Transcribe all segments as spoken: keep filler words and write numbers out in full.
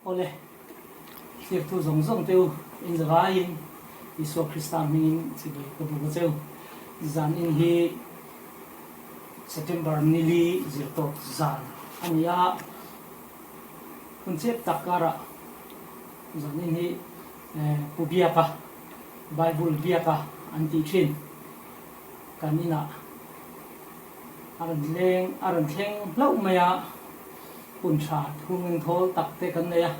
Awle, sirtu zong zong teu in zavai in Isua Krista hmingin chibai ka buk a cheu. Zan in hi September ni li zirtawk zan a ni a, hun chep tak kara zan in hi eh, pu biaka, Bible biaka an ti thin kan ina a ran leng a ran thleng hlauh mai a, hun ṭha thu ngengthawl takte kan nei a,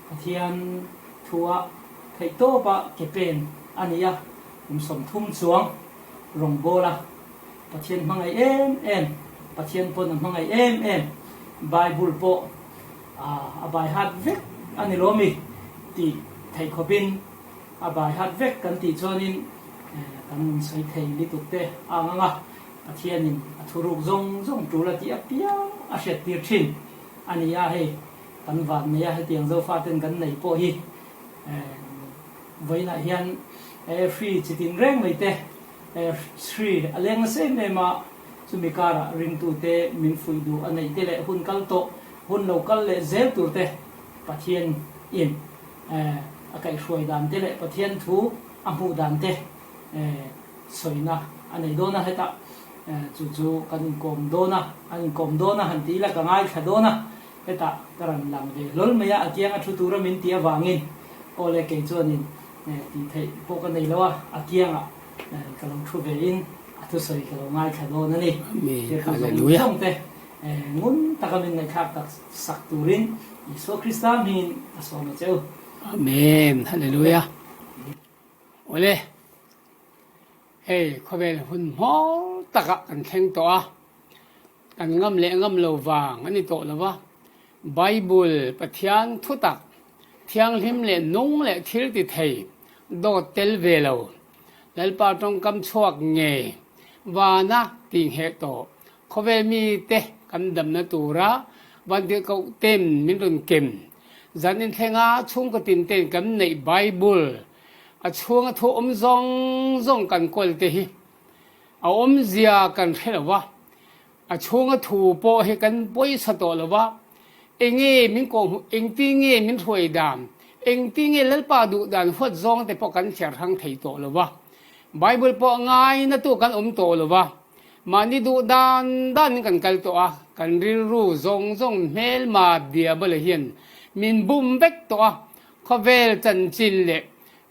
Pathian thu a theihtawpa kepen a ni a, kum sawmthum chuang rawngbawl a, Pathian hmangai em em, Pathian pawn a hmangai em em, Bible pawh a, a baihat vek a ni lawm i tih theih khawpin a baihat vek kan tih chuanin eh, kan sawi thei lutuk te ang ang a, Pathianin a thuruk zawng zawng tul a tih apiang a hriattir thin a ni a, hei kan van nei a, hetiang Zofa ten kan nei pawh hi eh, vawiinah hian eh, free chitin reng mai te eh, free a leng nasa em em a, chumi karah ringtute min fuih duh a neih te leh hun kal tawh, hun lo kal leh zel tur te Pathian in eh, a kaihhruai dan te leh Pathian thu a hmuh dan te eh, sawina a nei dawn a, hetah eh, chu chu kan inkawm dawn a, an inkawm dawn a han ti ila ka ngaithla dawn a, hetah ka rawn lang ve hlawl mai a, a kianga thu tura min tih avangin, awle kei chuanin eh, tih theih pawh ka nei lo a, a kiangah eh, ka lo thu ve in a thusawi ka lo ngaithla dawn a ni. Amen. Tirtu zawng zawng te eh, ngun taka min ngaihthlak tak sak turin Isua Krista hmingin ka sawm a cheu. Amen. Hallelujah. Awle. Hei, khawvel hun hmawl takah kan thleng tawh a, kan ngam leh ngam lo vang a ni tawh lo va. Bible, Pathian thutak, thianghlim leh nung leh thil ti thei, dawt tel ve lo. Lalpa ṭawngkam chhuak ngei, vana tih ngheh tawh, khawvel mite kan damna tura vantirhkoh ten min rawn kem. Zan in thlenga chhungkaw tin ten kan neih Bible, a chhunga thu awm zawng zawng kan kawl te hi a awmzia kan hre lo va, a chhunga thu pawh hi kan pawisa tawh lo va, eng nge min kawh hmuh, engtin nge min hruai dan, engtin nge Lalpa duh dan huat zawng te pawh kan chhiar hrang thei tawh lo va, Bible pawh ngainatu kan awm tawh lo va, mahni duh dan danin kan kal tawh a, kan rilru zawng zawng hmelma Diabol-a hian min bum vek tawh a, khawvel chanchin leh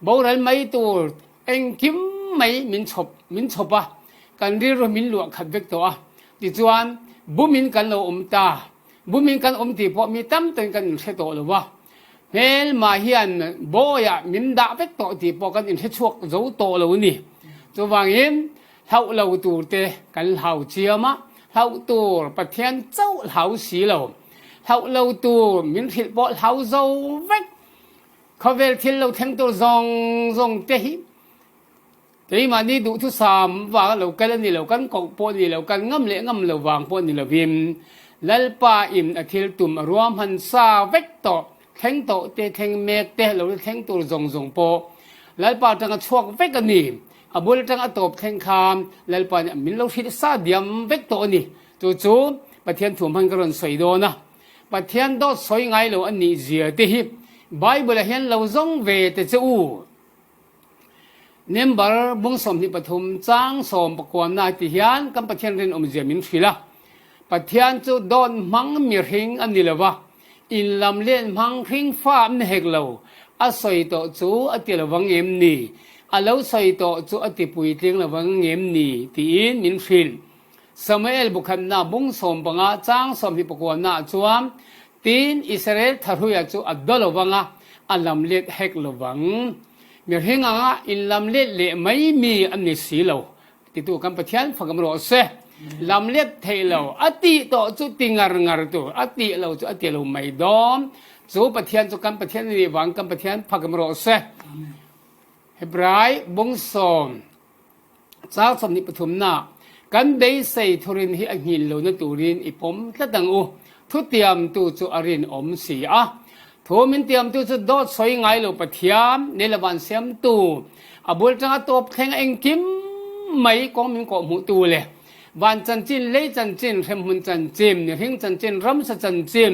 boral mai tur engkim mai min chhawp, min chhawp a, kan rilru min luah khat vek tawh a, tichuan bumin kan lo awm ta. Bumin kan awm tih pawh mi tam takin kan inhre tawh lo va. Hmelma hian bawiah min dah vek tawh tih pawh kan inhre chhuak zo tawh lo a ni. Chuvangin hlauh lo tur te kan hlau chiam a, hlauh tur Pathian chauh hlau si lo. Hlauh lo tur min hrilh pawh hlau zo vek. Khawvel thil lo thleng tur zawng zawng te hi keimahni duhthusam vang lo kal a ni lo, kan koh pawh ni lo, kan ngam leh ngam lo vang pawh ni lovin, Lalpa in a thil tum a ruahman sa vek tawh, thleng tawh te, thleng mek te, lo thleng tur zawng zawng pawh Lalpa aṭanga chhuak vek a ni. A bul aṭanga a tawp thleng khan Lalpa in a min lo hrilh sa diam vek tawh a ni. Chu chu Pathian thu hman ka rawn sawi dawn a. Pathian dawt sawi ngai lo a nih zia te hi Bible-ah hian lo zawng ve te che u. Number bung sawmhnih pathum chang sawm pakuana ti hian kan Pathian rinawmzia min hrilh a. Pathian chu dawt hmang mihring a ni lo va, inlamlet hmang hringfa a ni hek lo, a sawi tawh chu a ti lo vang em ni? A lo sawi tawh chu a ti puitling lo vang em ni? Tiin min hrilh. Samuel bu khatna bung sawm panga chang sawmhnih pakuana ah chuan, tin Israel thahruia chu a daw lo vang a, a lamlet hek lo vang. Mihring anga inlamlet leh mai mi an ni si lo, titu kan Pathian fakam rawh se. Lamlet theih lo, a tih tawh chu ti ngar ngar tur, a tih lo chu a ti lo mai dawn. Chu Pathian chu kan Pathian a nih vang kan Pathian fakam rawh se. Hebrai bung sawm chang sawmhnih pathumna, kan beisei thurin hi a nghil lohna turin i pawm tlat ang u, thutiamtu chu a rinawm si a. Thu min tiamtu chu dawt sawi ngai lo Pathian, lei leh van siamtu, a bul aṭanga tawp thleng a engkim mai kawng min kawh hmuhtu leh van chanchin, lei chanchin, hremhmun chanchin, mihring chanchin, ramsa chanchin,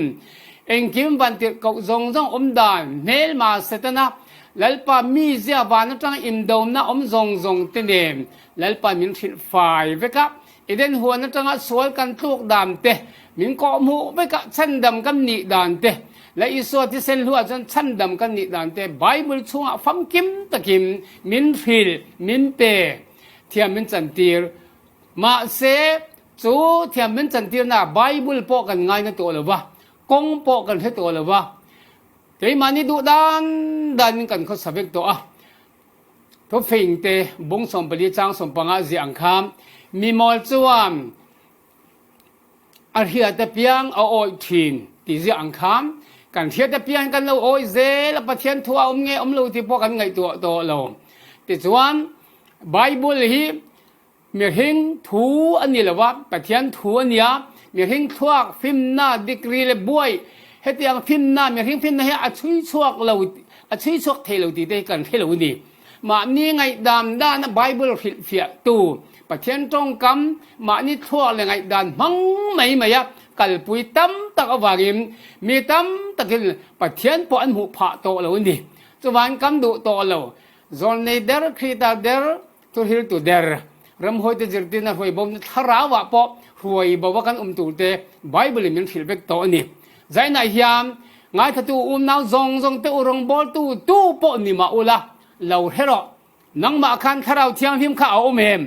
Engkim vantirhkoh zongzong om dan, hmelma Satan a, Lalpa mizia van atanga imdona om zongzong te nen Lalpa min hrilh fai vekah, Eden huan atanga sual kan tluk dan te, min kawhhmuh vekah chhandam kan nih dan te, la Isua thisen hlu ah chuan chhandam kan nih dan te, Bible chhungah famkim takin min hrilh, min pe, thiam min chantir. Mahse, chu thiam min chantirna Bible pawh kan ngaina tawh lo va, kawng pawh kan hre tawh lo va, keimahni duh dan danin kan khawsa vek tawh a. Thufingte bung sawmpali chang sawmpanga ziah ang khan, mimawl chuan a hriat apiang a awih ṭhin ti ziah ang khan, kan hriat apiang kan lo awih zel a, Pathian thu a awm nge awm lo ti pawh kan ngaihtuah tawh lo. Tichuan, Bible hi mihring thu a ni lo va, Pathian thu a nia. Mihring thluak fimna, degree leh buai, hetiang fimna, mihring fimna hi a chhui chhuak lo, a chhui chhuak thei lo tih te hi kan hre lo a ni. Mahni ngaihdan dana Bible hrilhfiahtu, Pathian ṭawngkam, mahni thluak leh ngaihdan hmang mai mai a kalpui tam tak avangin mi tam takin Pathian pawh an hmuh phah tawh lo a ni. Chuvangin kan duh tawh lo. Zawlnei der, Krista der, thuhriltu der, ramhuaite zirtirna hruai bo, thlarauah pawh hruai bo a kan awm turte Bible in min hrilh vek tawh a ni. Zaninah hian ngaithlatu u, unau zawng zawng te u, rawngbawltu tu pawh ni mah ula, lo hre rawh. Nangmah khan Thlarau Thianghlim kha a awm em?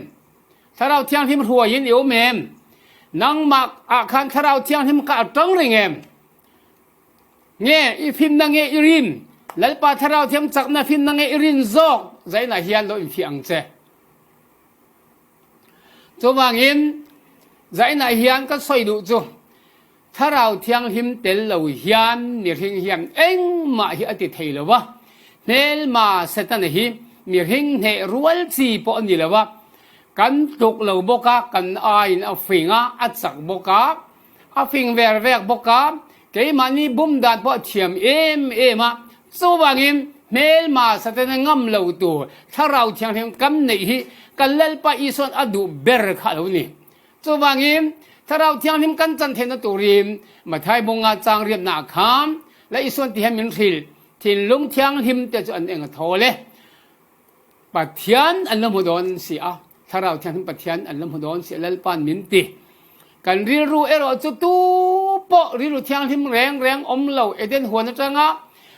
Thlarau Thianghlim hruaiin i awm em? Nangmah ah khan Thlarau Thianghlim kha a ṭang reng em? Nge i fimna nge i rin? Lalpa Thlarau Thianghlim chakna fimna nge i rin zawk? Zaninah hian lo infiah ang che. Chuvangin, zaninah hian ka sawi duh chu, Thlarau Thianghlim tel lo hian mihring hian engmah hi a ti thei lo va. Hmelma Setana hi mihring hneh rual chi pawh a ni lo va. Kan tluk lo bawk a, kan aiin a fing a, a chak bawk a, a fing ver vek bawk a, keimahni bum dan pawh a thiam em em a. Chuvangin hmelma Setana ngam lo tur Thlarau Thianghlim kan neih hi kan Lalpa Isuan a duh ber kha lo ni. Chuvangin Thlarau Thianghlim kan chan theihna turin Mathai bung nga chang riatna khan la Isuan ti hian min hrilh, thinlung thianghlim te chu an eng a thaw le. Pathian an la hmu dawn si a, Thlarau Thianghlim Pathian an la hmu dawn si a, Lalpan min ti. Kan rilru erawh chu tu pawh rilru thianghlim reng reng awm lo, Eden huan aṭanga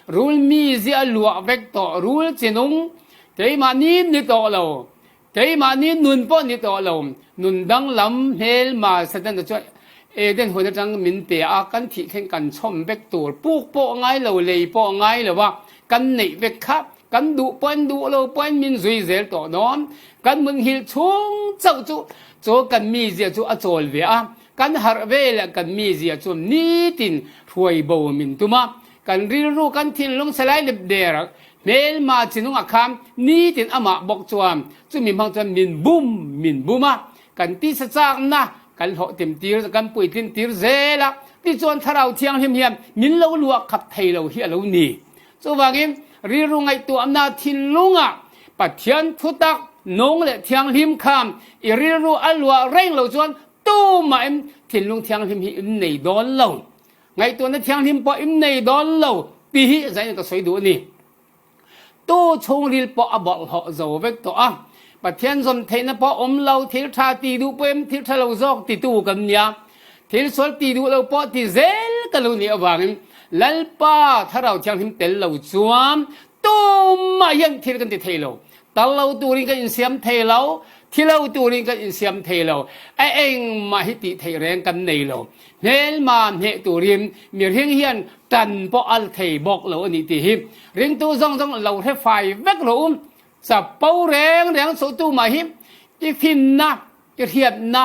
rul mizia a luah vek tawh, rul chinung keimahni ni tawh lo, keimahni nun pawh ni tawh lo, nun danglam hmelma Setana chuan Eden huan aṭang min pe a, kan thih thleng kan chhawm vek tur, puk pawh ngai lo, lei pawh ngai lo a, kan neih vek kha, kan duh pawhin duh lo pawhin min zui zel tawh dawn. Kan mut nghilh chhung chauh chu, chu kan mizia chu a chawl ve a, kan harh veleh kan mizia chu nitin hruai bo min tum a, kan rilru kan thinlung salai lep der hmelma chinungah khan nitin amah bawk chuan chumi hmang chuan min bum, min bum a, kan tisa chakna kan hlawh tim tir, kan puitlin tir zel a, tichuan Thlarau Thianghlim hian min lo luah khap thei lo hi a lo ni. Chuvangin rilru ngaihtuahna thinlunga Pathian thutak nung leh thianghlim khan i rilru a luah reng lo chuan tumahin thinlung thianghlim hi in nei dawn lo, ngaihtuahna thianghlim pawh in nei dawn lo ti hi zanin ka sawi duh a ni. Tu chhungril pawh a bawlhhlawh zo vek tawh a, Pathian zawn theihna pawh awm lo, thil ṭha ti duh pawh em, thil ṭha lo zawk titu kan nia, thil sual ti duh lo pawh ti zel ka lo nih avangin Lalpa Thlarau Thianghlim tel lo chuan tumah hian thil kan ti thei lo, tal lo turin kan insiam thei lo, thi lo turin kan insiam thei lo, a engmah hi tih theih reng kan nei lo. Hmelma hneh turin mihring hian ṭan pawh a la thei bawk lo a ni tih hi ringtu zawng zawng lo hre fai vek rawh u. Chapo reng reng suh, tumah hi i fimna, i hriatna,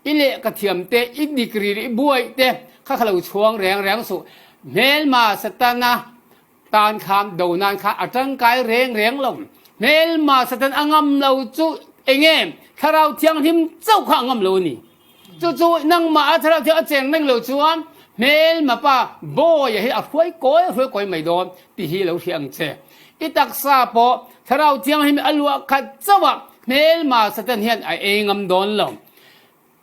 i lehkha thiam te, i degree leh i buai te kha kha lo chhuang reng reng suh. Hmelma Setana tan khan do nan khan a ṭangkai reng reng lo. Hmelma Satan a ngam lo chu eng nge? Thlarau Thianghlim chauh kha a ngam lo a ni. Chu chu nangmah a Thlarau Thianghlim a cheng reng lo chuan hmelma pa bawi a hi a hruai kawi, a hruai kawi mai dawn ti hi lo hria ang che. I taksa pawh Thlarau Thianghlim a luah khat chauh a hmelma Satan hian a ei ngam dawn lo.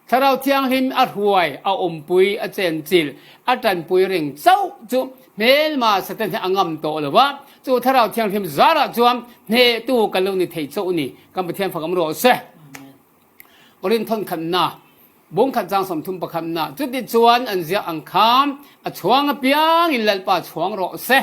Thlarau Thianghlim a hruai, a umpui, a cencil, a ṭanpui reng chauh chu hmelma Satan hi a ngam tawh lo a, chu Thlarau Thianghlim zarah chuan hnehtu kan lo ni thei chauh ni. Kan Pathian fak awm rawh se. Korin thawn khatna, bung khat chang sawmthum pakhatna, chuti chuan an ziak ang khan a chhuang apiangin Lalpa chhuang rawh se.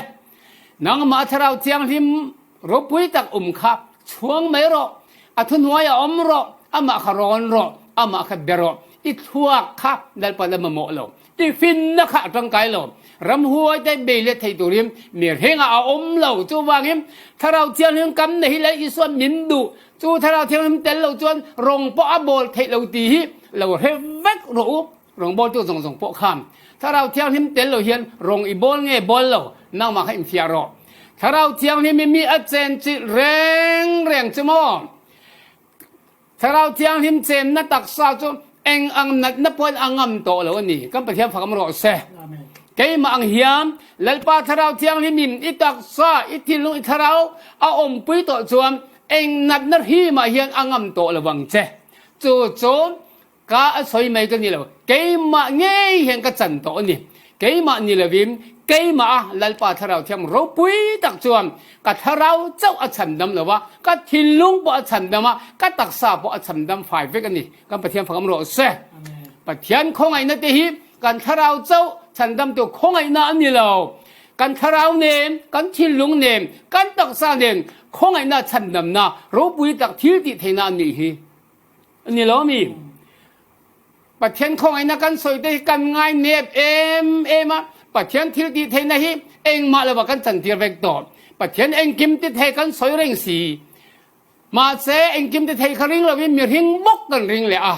Nangmah Thlarau Thianghlim ropui tak um kha chhuang mai rawh, a thuhnuaia awm rawh, amah kha rawn rawh, amah kha be rawh, i thluak kha Lalpa la mamawh lo, i finna kha a ṭangkai lo, ramhuai te bei let thei turin mi hringa a awm lo. Chuvangin Thlarau Thianghlim kan nei hi Lal Isua min duh, chu Thlarau Thianghlim tel lo chuan rawng pawh a bawl theih lo tih hi lo hre vek rawh u. Rawngbawltu zawng zawng pawh khan Thlarau Thianghlim tel lo hian rawng i bawl nge bawl lo, nangmah kha infiah rawh. Thlarau Thianghlim hi mi a chenchilh reng reng chu maw? Thlarau Thianghlim chenna taksa chu eng ang natna pawhin a ngam tawh lo a ni. Kan Pathian fak awm rawh se. Amen. Keimah ang hian Lalpa Thlarau Thianghlimin i taksa, i thinlung, i thlarau a awmpui tawh chuan eng natna hrimah hian a ngam tawh lo vang che. Chu chu ka a sawi mai ka ni lo. Keimah ngei hian ka chan tawh a ni. Keimah ni lovin, keimah a Lalpa Thlarau Thianghlim ropui tak chuan ka thlarau chauh a chhandam lo a, ka thinlung pawh a chhandam a, ka taksa pawh a chhandam fai vek a ni. Kan Pathian fak awm rawh se. Amen. Pathian khawngaihna te hi kan thlarau chauh chhandamtu khawngaihna a ni lo. Kan thlarau nen, kan thinlung nen, kan taksa nen khawngaihna chhandamna ropui tak thil tih theihna a nih hi. A ni lo mi? Pathian khawngaihna kan sawi te hi kan ngai nep em em a, Pathian thil tih theihna hi engmah lova kan chantir vek tawh. Pathian engkim ti thei kan sawi reng si. Mahse, engkim ti thei kha ring lovin mi hring bawk kan ring leh a.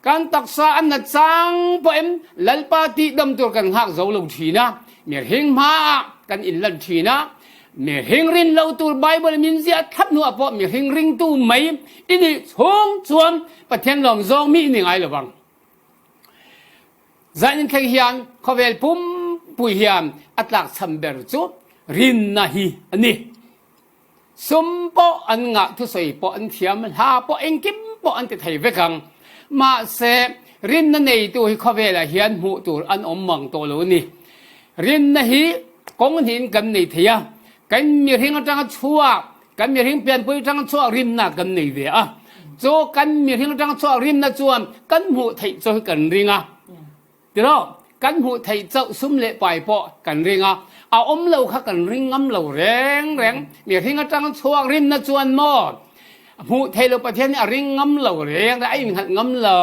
Kan taksa a nat chang pawh em, Lalpa tihdam tur kan nghak zo lo ṭhin a, mi hring hmaah kan inlan ṭhin a, mi hring rin lo tur Bible min ziah thlap hnuah pawh mi hring ringtu mai i nih chhung chuan Pathian lawm zawng mi i ni ngai lo vang. Zanin thleng hian khawvel pumpui hian a tlakchham ber chu rinna hi a ni. Sum pawh an ngah, thusawi pawh an thiam, hla pawh engkim pawh an ti thei vek ang. Mahse, rinna neitu hi khawvelah hian hmuh tur an awm mang tawh lo a ni. Rinna hi kawng hnihin kan nei thei a, kan mihring aṭanga chhuak, kan mihring pianpui aṭanga chhuak rinna kan nei ve a. Chu kan mihring aṭanga chhuak rinna chuan kan hmuh theih chauh hi kan ring a. Tiraw, kan hmuh theih chauh sum leh pai pawh kan ring a, a awm lo kha kan ring ngam lo reng reng. Mihring aṭanga chhuak rinna chuan maw, hmuh theih lo Pathian hi a ring ngam lo reng reng, a innghat ngam lo.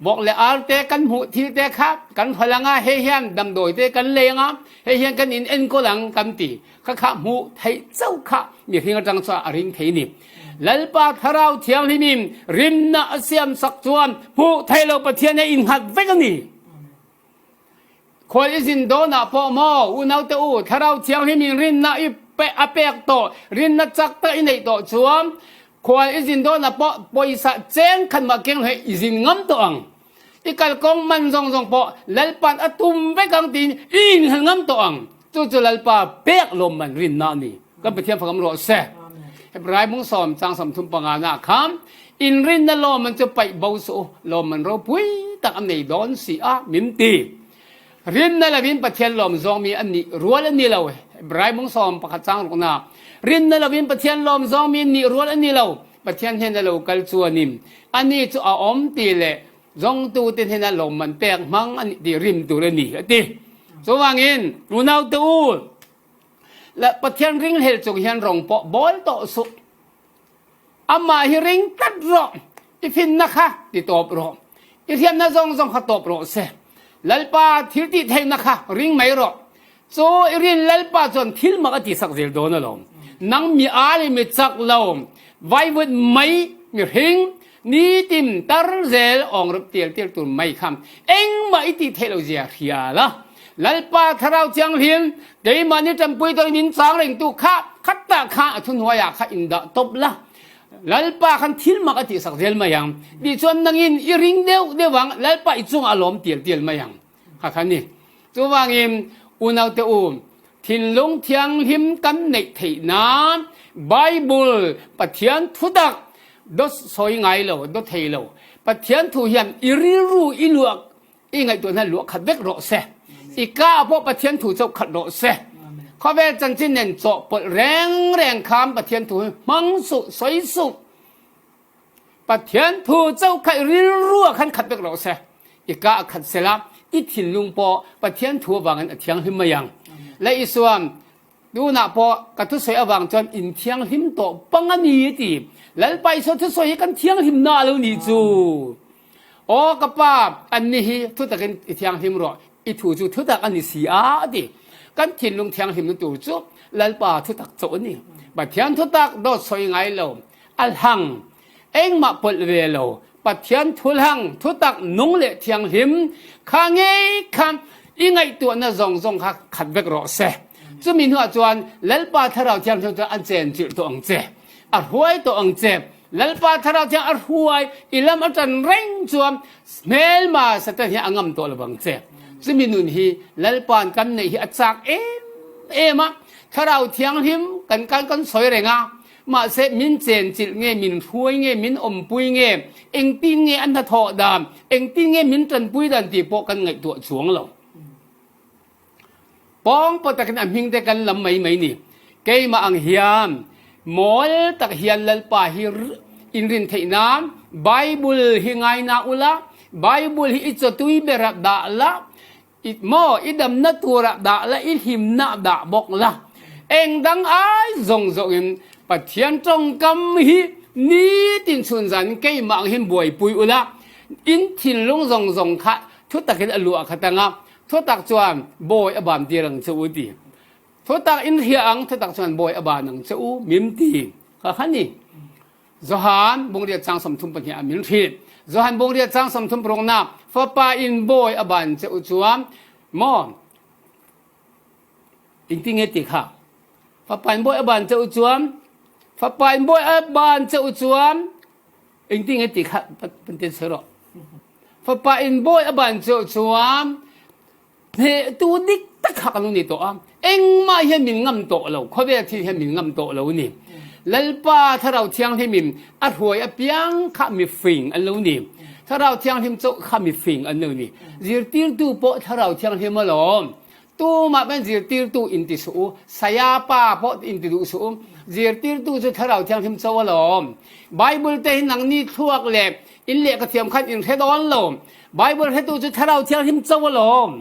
Bawk leh ar te kan hmuh thil te kha kan hawl ang a, hei hian damdawi te kan lei ang a, hei hian kan in enkawl ang kan ti. Kha kha hmuh theih chauh kha mihring aṭang chuan a ring thei a ni. Lalpa Thlarau Thianghlimin rinna a siamsak chuan hmuh theih lo Pathian hi a innghat vek a ni. Khual i zin dawnah pawh maw, unaute u, Thlarau Thianghlimin rinna i pe-, a pek tawh, rinna chak tak i neih tawh chuan khual i zin dawnah pawh pawisa cheng khat mah keng lo hi i zin ngam tawh ang. I kalkawng man zawng zawng pawh Lalpan a tum vek ang tiin i innghat ngam tawh ang. Chu chu Lalpa pek lawmman rinna a ni. Kan Pathian fak awm rawh se. Amen. Hebrai bung sawm chang sawmthum pangana khan, "In rinna lawmman chu paih bo suh u, lawmman ropui tak a nei dawn si a," min ti. Rinna lovin Pathian lawm zawng mi a nih rual a ni lo. Hebrai bung sawm pakhat chang rukna, "Rinna lovin Pathian lawm zawng mi nih rual a ni lo. Pathian hnena lo kal chuanin ani chu a awm ti leh zawngtute hnena lawmman pek hmang a nih tih rim tur a ni," a ti. Chuvangin, unaute u, la, Pathian ringhlel chung hian rawng pawh bawl tawh suh. Amah hi ring tlat rawh, i finna kha ti tawp rawh, i hriatna zawng zawng kha tawp rawh se. Lalpa thil tih theihna kha ring mai rawh. Chu i rin Lalpa chuan thil mak a tihsak zel dawn alawm. Nang mi al i mi chak lo, vaivut mai, mihring, nitin tar zel, awng rep tial tial tur mai kha engmah i tih theih lo zia hria la. Lalpa Thlarau Thianghlim, keimahni ṭanpui tawh min chang rengtu kha, khatah khan a thuhnuaiah kha indah tawp la. Lalpa khan thil mak a tihsak zel mai ang. Tih chuan nangin i ring deuh deuh ang, Lalpa i chungah a lawm tial tial mai ang. Kha kha ni. Chuvangin, unaute u, thinlung thianghlim kan neih theihna, Bible, Pathian thutak, daw sawi ngai lo, daw thei lo. Pathian thu hiam i rilru i luah, i ngaihtuahna luah khat vek rawh se. I ka ah pawh Pathian thu chauh khat rawh se. Khawvel chanchin nen cawhpawlh rengreng khan Pathian thu hi hmang suh, sawi suh. Pathian thu chauh khat i rilru ah khan khat vek rawh se. I ka ah khat sela, i thinlung pawh Pathian thu avangin a thianghlim mai ang. Lei Isua, tunah pawh ka thusawi avang chuan in thianghlim tawh pang a ni, a ti. Lalpa Isua thusawi hi kan thianghlim na lo ni chu. Aw ka pa, anni hi thutakin i thianghlim rawh, i thu chu thutak a ni si a, a ti. Kan thinlung thianghlimna tur chu Lalpa thutak chauh a ni. Pathian thutak dawt sawi ngai lo, a hlang, engmah pawlh ve lo, Pathian thu hlang, thutak nung leh thianghlim kha ngei kha i ngaihtuahna zawng zawng kha khat vek rawh se. Chumi hnuah chuan Lalpa Thlarau Thianghlim chuan a chenchilh tawh ang che, a hruai tawh ang che. Lalpa Thlarau Thianghlim a hruai, i lam a ṭan reng chuan hmelma Satan hi a ngam tawh lo vang che. Chumi nun hi Lalpan kan neih hi a chak em em a. Thlarau Thianghlim kan, kan, kan sawi reng a. Mahse, min chenchilh nge, min hruai nge, min awmpui nge, engtin nge a hnathawh dan, engtin nge min ṭanpui dan tih pawh kan ngaihtuah chuang lo. Pawng pawh takin a hming te kan lam mai mai ni. Keimah ang hian mawl tak hian Lalpa hi r-, in rin theih nan, Bible hi ngaina ula, Bible hi i chawtui berah dah la, i, maw, i damna turah dah la, i hlimna dah bawk la. Eng dang ai zawng zawngin Pathian ṭawngkam hi nitin chhunzan keimah ang hian buaipui ula, in thinlung zawng zawng kha thutakin a luah khat ang a, thutak chuan bawi a ban tir ang che u ti. Thutak in hria ang, thutak chuan bawi a ban ang che u, mim ti. Kha kha ni. Johan bung riat chang sawmthum pahnih a min hrilh. Johan bung riat chang sawmthum parukna, Fapa in bawi a ban che u chuan, maw? Engtin nge ti kha? Fapa in bawi a ban che u chuan, Fapa in bawi a ban che u chuan, engtin nge ti kha? Pa-, Pathian sawi rawh. Fapa in bawi a ban che u chuan, hnehtu dik tak kha kan lo ni tawh a, engmah hian min ngam tawh lo, khawvel thil hian min ngam tawh lo ni. Lalpa Thlarau Thianghlimin a hruai apiang kha mifing an lo ni. Thlarau Thianghlim chauh kha mifing an lo ni. Zirtirtu pawh Thlarau Thianghlim alawm. Tumah pahin zirtirtu inti suh u, sayapa pawh inti duh suh u. Zirtirtu chu Thlarau Thianghlim chauh alawm. Bible te hi nangni thluak leh in leh ka thiam khan in hre dawn lo. Bible hretu chu Thlarau Thianghlim chauh alawm.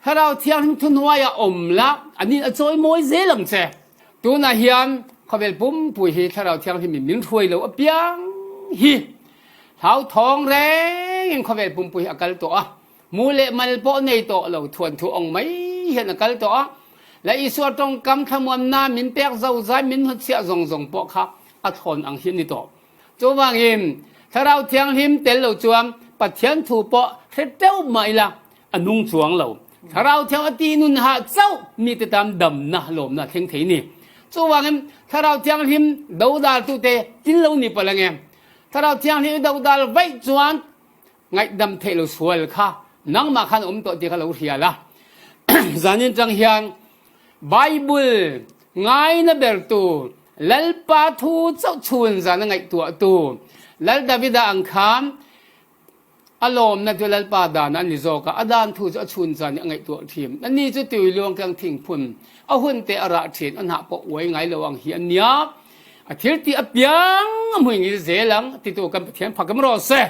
Thlarau Thianghlim thuhnuaia awm la, anin a chawimawi zel ang che. Tunah hian khawvel pumpui hi Thlarau Thianghlimin min hruai lo apiang hi, hlauthawng rengin khawvel pumpui hi a kal tawh a, mu leh mal pawh nei tawh lo, thuanthu awng mai hian a kal tawh a, la Isua ṭawngkam thlamuanna min pek zozai, min hnuchhiah zawng zawng pawh kha a thlawn ang hi a ni tawh. Chuvangin Thlarau Thianghlim tel lo chuan Pathian thu pawh hre teuh mah ila a nung chuang lo. Thlarau Thianghlim a tih nun hah chauh mite tan damna, lawmna a thleng thei ni. Chuvangin Thlarau Thianghlim dodaltute in lo ni palh ange. Thlarau Thianghlim i dodal vaih chuan ngaihdam theih lo sual kha nangmah khan awm tawh tih kha lo hria la. Zanin aṭang hian Bible ngaina bertu, Lalpa thu chauh chhunzana ngaihtuahtu Lal Davida ang khan a lawmna chu Lalpa dana a ni zawk a, a dan thu chu a chhunzana a ngaihtuah ṭhin. Ani chu tui luang kiang thingphun, a hun te a rah ṭhin, a hnah pawh uai ngai lo ang hi a nia. A thil tih apiang a hmuingil zel ang, titu kan Pathian pha kan rawh se.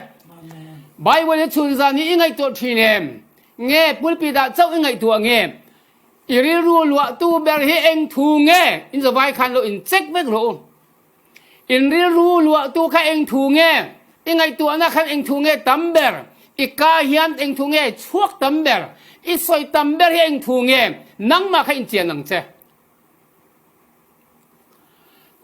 Bible hi chhunzan hi i ngaihtuah ṭhin em? Nge pulpit ah chauh i ngaihtuah nge? I rilru luahtu ber hi eng thu nge? In zavai khan lo in check vek rawh u. In rilru luahtu kha eng thu nge? I ngaihtuahna khan eng thu nge tam ber? I ka hian eng thu nge chhuak tam ber? I sawi tam ber hi eng thu nge? Nangmah kha in chian ang che.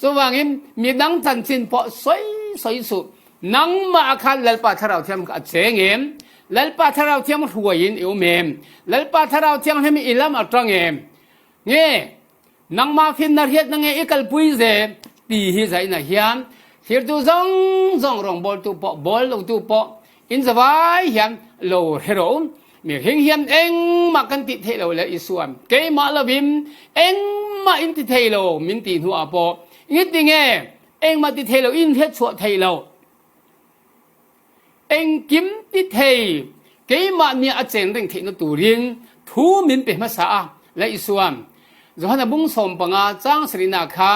Chuvangin midang chanchin pawh sawi sawi suh. Nangmah khan Lalpa Thlarau Thianghlim kha a cheng em? Lalpa Thlarau Thianghlim hruaiin i awm em? Lalpa Thlarau Thianghlim i lam a ṭang em? Nge nangma finna hriatna nge i kalpui ze? Tih hi zainah hian thlirtu zawng zawng, rawngbawltu pawh, bawl lotu pawh, in zavai hian lo hre rawh u. Mihring hian engmah kan tih theih lo leh Isuan, keimah lovin engmah in ti thei lo min tih hnuah pawh, i ti nge? Engmah ti thei lo, in hriat chhuah theih lo. Engkim ti thei, keimah nih a cen reng theihna turin thu min pe hmasa a, la Isuan. Johan a bung sawm panga cang sarina kha,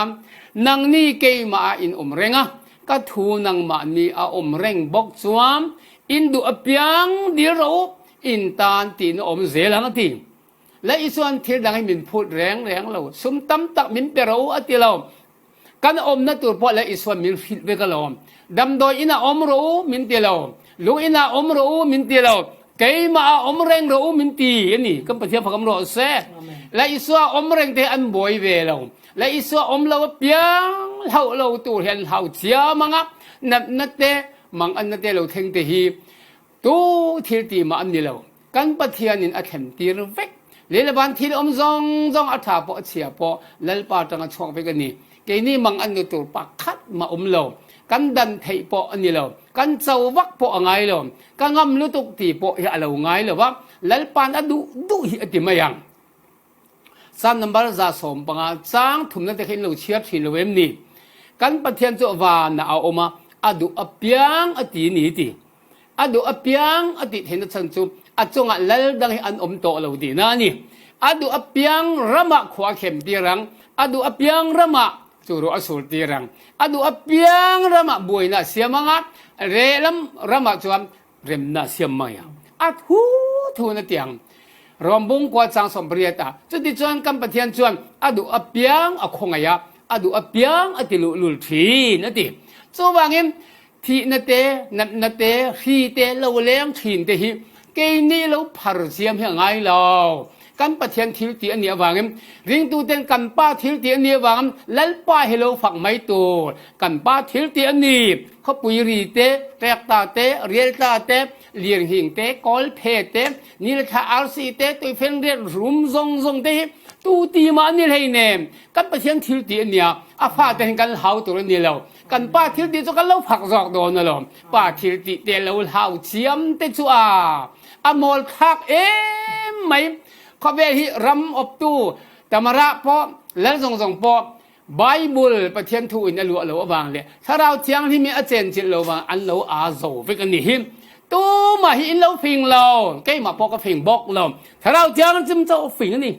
nangni keimah ah in om reng a, ka thu nangmah nih a om reng bawk cuan, in duh a piang dil ro uh, in tan tiin a om zel ang a ti. La Isuan thil dang hi min phut reng reng lo, sum tam tak min pe ro uh a ti lo. Kan omna tur pawh la Isuan min hrilh vek a lo. Damdawi inn ah om ro uh min ti lo. Lung inn ah om ro uh min ti lo. Keimah ah om reng ro uh min ti a ni. Kan Pathian fak om rawh se. Amen. La Isua om reng te an buai ve lo. La Isua om lo a piang hauh lo tur hian hlau chiam ang a, natna te, manganna te lo thleng te hi tu thil ti mah an ni lo. Kan Pathian in a thlentir vek. Lei le van thil om zawng zawng, a ṭha pawh a chhia pawh Lalpa aṭanga chhuak vek a ni. Keini manganna tur pakhat mah om lo. Kan dan theih pawh a ni lo. Kan cho vak pawh a ngai lo. Ka ngam lutuk ti pawh hi a lo ngai lo a, Lalpa'n a duh duh hi a ti mai ang. Sam number za sawm panga chang thumna te kha in lo chhiar ṭhin lo em ni? Kan Pathian chu vanah a om a, a duh a piang a ti ni ti. A duh a piang a tih theihna chhan chu a chungah lal dang hi an om tawh lo tihna a ni. A duh a piang ramah khua a khemtir ang, a duh a piang ramah chu ruah a surtir ang, a duh a piang ramah buaina a siam ang a, lehlam ramah chuan remna a siam mai a. A thu thu na tiang. Rom bung kua chang sawm pariat a. Chuti chuan kan Pathian chuan a duh a piang a khawngaih a, a duh a piang a ti luhlul ṭhin a ti. Chuvangin thihna te, natna te, hri te, lo leng ṭhin te hi keini lo phar chiam hi a ngai lo. Kan Pathian thil tih a nih avangin, ringtuten kan Pa thil tih a nih avangin, Lalpa hi lo fak mai tur, kan Pa thil tih a ni. Khawpui ri te, tlekta te, rialtla te, lirnghing te, kawlphe te, ni le thla arsi te, tuifen riat rum zawng zawng te hi tu ti mah a ni hlei nem. Kan Pathian thil tih a nia, a fate hian kan hlau tur a ni lo. Kan Pa thil tih chu kan lo fak zawk dawn alawm. Pa thil tih te lo hlau chiam te chu a, a mawl thlak em mai. Khawvel hi ram awptu Tamara pawh, lal zawng zawng pawh, Bible Pathian thu in a luah lo avang leh Thlarau Thianghlim in a chen chilh lo vang an lo a zo vek a ni hi. Tumah hi in lo fing lo, keimah pawh ka fing bawk lo. Thlarau Thianghlim chu a fing a ni.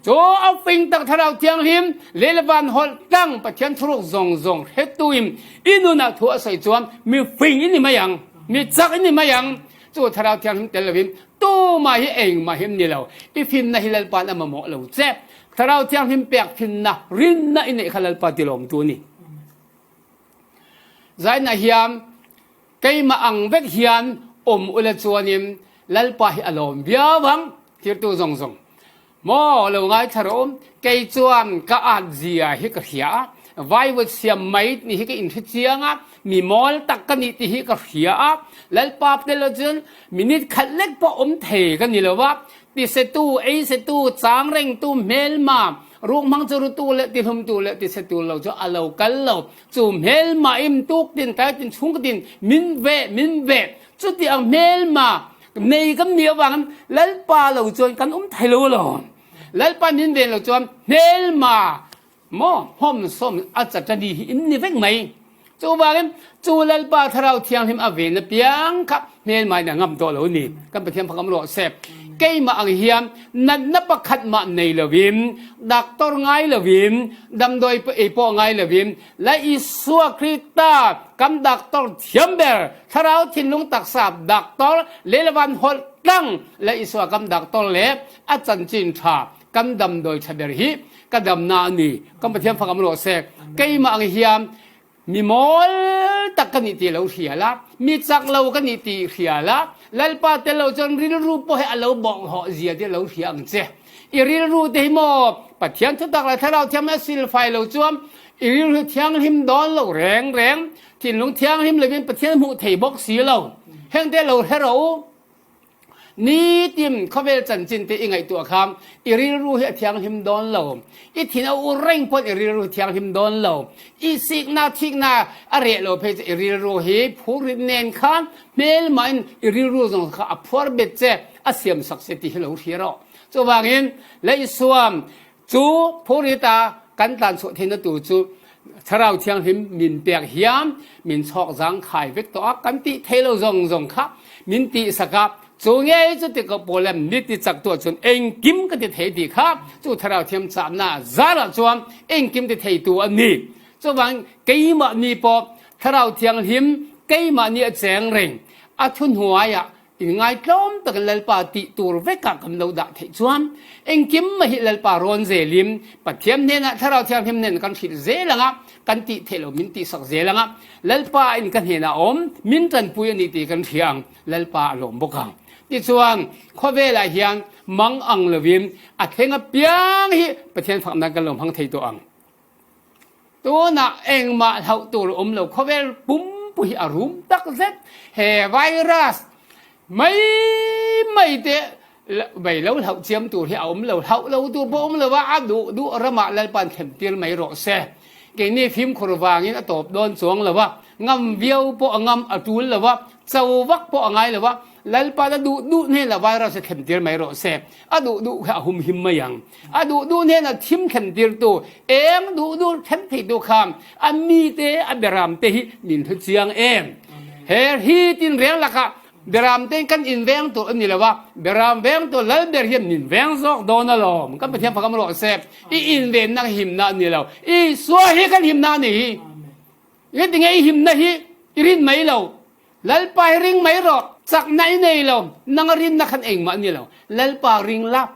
Chu a fing tak Thlarau Thianghlim, lei le van hawlh tlang Pathian thuruk zawng zawng hretu in i nunah thu a sawi chuan mi fing i ni mai ang, mi chak i ni mai ang. Chu Thlarau Thianghlim tel lovin, tumah hi engmah hi a ni lo. I finna hi Lalpa'n a mamawh lo che. Thlarau Thianghlim pek finna, rinna i neih kha Lalpa ti lawmtu a ni. Zainah hian keimah ang vek hian awm ula chuanin Lalpa hi a lawm viau ang, tirtu zawng zawng. Maw, lo ngaithla rawh, kei chuan ka atzia hi ka hria a, vaivut siam mai ni hi ka inhre chiang a, mi mawl tak ka nih tih hi ka hria a, Lalpa tel lo chuan minute khat lek pawh awm thei ka ni lo va, tisetu, eisetu, changrengtu, hmelma, rukhmang churutu leh tihlumtu leh tisetu lo chu a lo kal lo. Chu hmelma in tuk tin, tai tin, chhung ka tin, min ve, min ve. Chutiang hmelma nei kan nih avangin Lalpa lo chuan kan awm thei lo alawm. Lalpa min ve lo chuan hmelma maw, hmawm sawm a chat a ni hi in ni vek mai. Chuvangin chu Lalpa Thlarau Thianghlim a vena piang kha hmelma in a ngam tawh lo ni. Kan Pathian fak om rawh se. Keimah ang hian natna pakhat mah nei lovin, doctor ngai lovin, damdawi ei pawh ngai lovin, la Isua Krista kan doctor thiam ber, Thlarau thinlung taksa doctor, lei le van hawlh tlang la Isua kan doctor leh a chanchin ṭha kan damdawi ṭha ber hi ka damna a ni. Kan Pathian fak om rawh se. Keimah ang hian mi mawl tak ka nih tih lo hria la, mi chak lo ka nih tih hria la, Lalpa tel lo chuan rilru pawh hi a lo bawk hlawh zia tih lo hria ang che. I rilru te hi maw, Pathian thutak leh Thlarau Thianghlim a silfai lo chuan i rilru thianghlim dawn lo reng reng, thinlung thianghlim lovin Pathian hmuh theih bawk si lo. Hengte lo hre rawh u. Nitin khawvel chanchin te i ngaihtuah khan i rilru hi a thianghlim dawn lo. I thin a ur reng pawn i rilru hi thianghlim dawn lo. I sikna thikna a reh lo phei chu i rilru hi phur rit nen khan hmelma in i rilru zawng kha a phuar bet che, a siam sak che tih hi lo hria rawh. Chuvangin la Isua chu phur rita kan tlan chhuah theihna tur chu Thlarau Thianghlim min pek hiam, min chawk zang khai vek tawh a kan tih theih lo zong zong kha min tihsak a, cu ngei cu tikah pawlem ni ti cak tuah cun engkim ka ti thei ti kha cu Thlarau Thiang cahna zarah cun engkim ti thei tu a ni. Cuvang keimah ni pawh Thlarau Thianghlim keimah ni a ceng reng a thuhnuai ah in ngaitlawm takin Lalpa tih tur vekah kan lo dah theih cuan, engkim mah hi Lalpa rawn zelim, Pathian hnenah Thlarau Thianghlim hnen kan hrilh zelangah kan tih theih lo, min tihsak zelangah Lalpa in ka hnenah a om, min ṭanpui a ni ti kan hria ang, Lalpa a lawm bawk ang. Tichuan, khawvelah hian mang ang lovin a thlenga piang hi Pathian fakna kan lo hmang thei tawh ang. Tunah engmah hloh tur a um lo, khawvel pumpu hi a rum tak zet. He virus mai mai te bei lo hloh ciam tur hi a um lo, hloh lo tur pawh a um lo a, a duh duh ramah Lalpan thlemtir mai rawh se. Keini fimkhur vangin a tawp dawn chuang lo a, ngam viau pawh a ngam a ṭul lo a, chovak pawh a ngai lo a, Lalpan a duh duh hnenah virus a thlemtir mai rawh se. A duh duh kha a humhim mai ang. A duh duh hnenah thim thlemtirtu, eng duh duh thlem theitu kha a mite, a beramte hi min hlu ciang em. He hi tin reng lakah beramte kan inveng tur a ni lo a, beram veng tur Lalber hian min veng zawk dawn alawm. Kan Pathian fakam rawh se. I invenna himna a ni lo. Isua hi kan himna a ni hi. Nge tinge i himna hi i rin mai lo. Lalpa hi ring mai rawh. Chakna i nei lo. Nang a rinna khan engmah a ni lo. Lalpa ring la.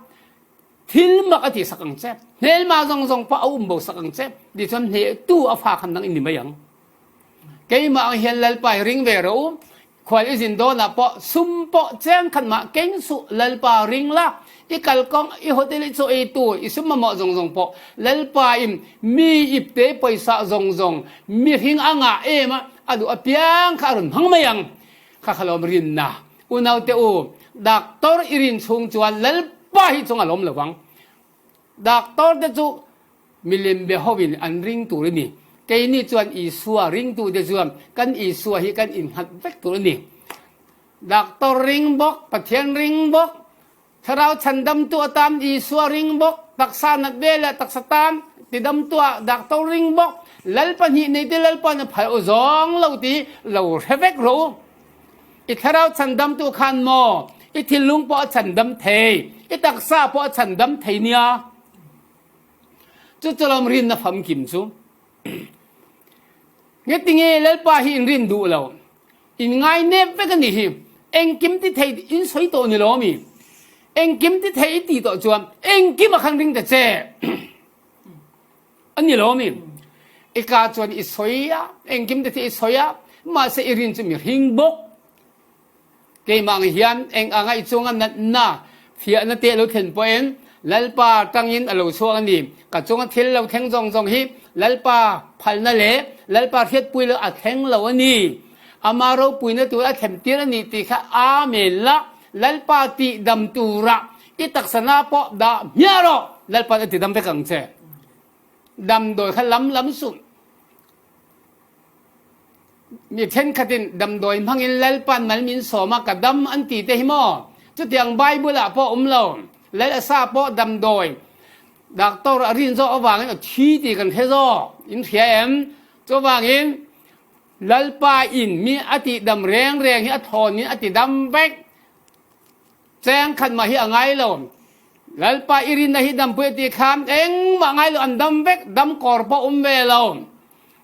Thil mak a tihsak ang che. Hmelma zong zong pawh a um bo sak ang che. Tichuan hnehtu a fa khan nang i ni mai ang. Keimah ang hian Lalpa hi ring ve rawh u. Khual i zin dawnah pawh, sum pawh cheng khat mah keng suh Lalpa ring la, i kalkawng, i hotel, i chaw, i tu, i sum mamawh zong zong pawh Lalpa in mi ipte pawisa zong zong mihring a ngah em a, a duh a piang kha a rawn hmang mai ang. Kha kha lawm rinna. Unaute u, doctor i rin chhung chuan Lalpa hi chung a lawm lo vang. Doctor te chu milim bia hovin an ring tur a ni. Keini chuan Isua ringtu te chuan kan Isua hi kan innghat vek tur a ni. Doctor ring bawk, Pathian ring bawk, thlarau chhandamtu atan Isua ring bawk, taksa nat ve leh taksa tan tidamtu ah doctor ring bawk, Lalpa hnih nei te Lalpa na phal u zawng lo ti lo hre vek rawh u. I thlarau chhandamtu khan maw, i thinlung pawh a chhandam thei, i taksa pawh a chhandam thei nia. Chu chu lawm rinna famkim chu. Nge tinge Lalpa hi in rin duh lo. In ngai nep vek a ni hi. Engkim ti thei in sawi tawh ni lawm i. Engkim ti thei i ti tawh chuan engkim a khan ring ta che. A ni lawm i. I ka chuan i sawi a, engkim ti thei i sawi a. Mahse i rin chu mi hring bawk. Keimah ang hian eng anga i chunga natna, fiahna te lo thlen pawhin Lalpa tangin a lo chhuak a ni. Ka chunga thil lo thleng zawng zawng hi Lalpa phalna leh Lalpa hriatpui lo a thleng lo a ni. Ama ropuina tur a thlemtir a ni ti kha amen la, Lalpa tihdam tura i taksana pawh dah hmiah rawh, Lalpan a tidam vek ang che. Damdawi kha lam lam suh. Mi ṭhenkhatin damdawi hmangin Lalpan mal min sawm a, ka dam an ti te hi maw? Chutiang Bible-ah pawh um lo. Lal Asa pawh damdawi. Doctor a rin zawk avangin a thi ti kan hre zawk. In hria em? Chuvangin Lalpa in mi a tihdam reng reng hi a thawnin a tidam vek. Cheng khat mah hi a ngai lo. Lalpa i rinna hi dampui a ti khan engmah ngai lo, an dam vek, dam kawr pawh um ve lo.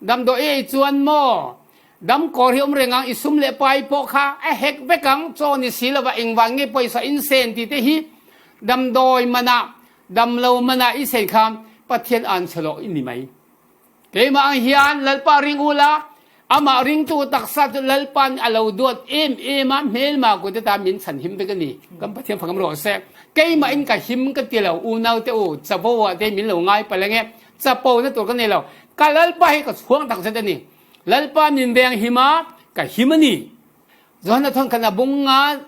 Damdawi ei chuan maw? Dam kawr hi um reng ang, i sum leh pai pawh kha a hek vek ang, chaw ni si lova engvang nge pawisa in sen ti te hi damdawi mana, dam lo mana i sen khan Pathian an chhe lawh i ni mai. Keimah ang hian Lalpa ring ula, amah ringtu taksa chu Lalpan a lo duat em em a, hmelma kute ta min chhan him vek a ni. Kan Pathian fakam rawh se. Keimah in ka him ka ti lo, unaute u, chavo ah te min lo ngai palh ange, chapona tur ka nei lo. Ka Lalpa hi ka chhuang tak zet a ni. Lalpa min veng him a, ka him a ni. Johan a thawn khatna bung nga,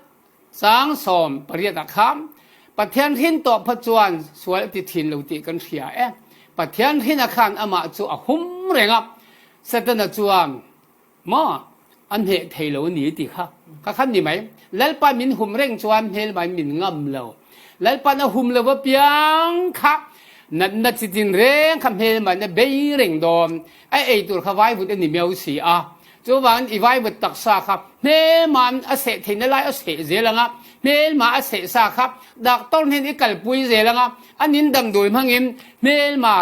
chang sawm pariat ah khan Pathian hrin tawh phawt chuan sual a ti ṭhin lo tih kan hria e. Pathian hrin a khan amah chu a hum reng a, Setana chuan maw a hneh thei lo a ni ti kha, kha khan ni mai. Lalpa min hum reng chuan hmelma min ngam lo. Lalpan a hum lo va piang kha Natna citin reng kha hmelma na bei reng dawn a ei tur kha vaivut a ni meuh si a. Chuvangin i vaivut taksa kha hmelma a seh theihna lai a seh zel ang a, hmelma a sehsa kha doctor hnen i kalpui zel ang a, a nin dam dui hmangin hmelma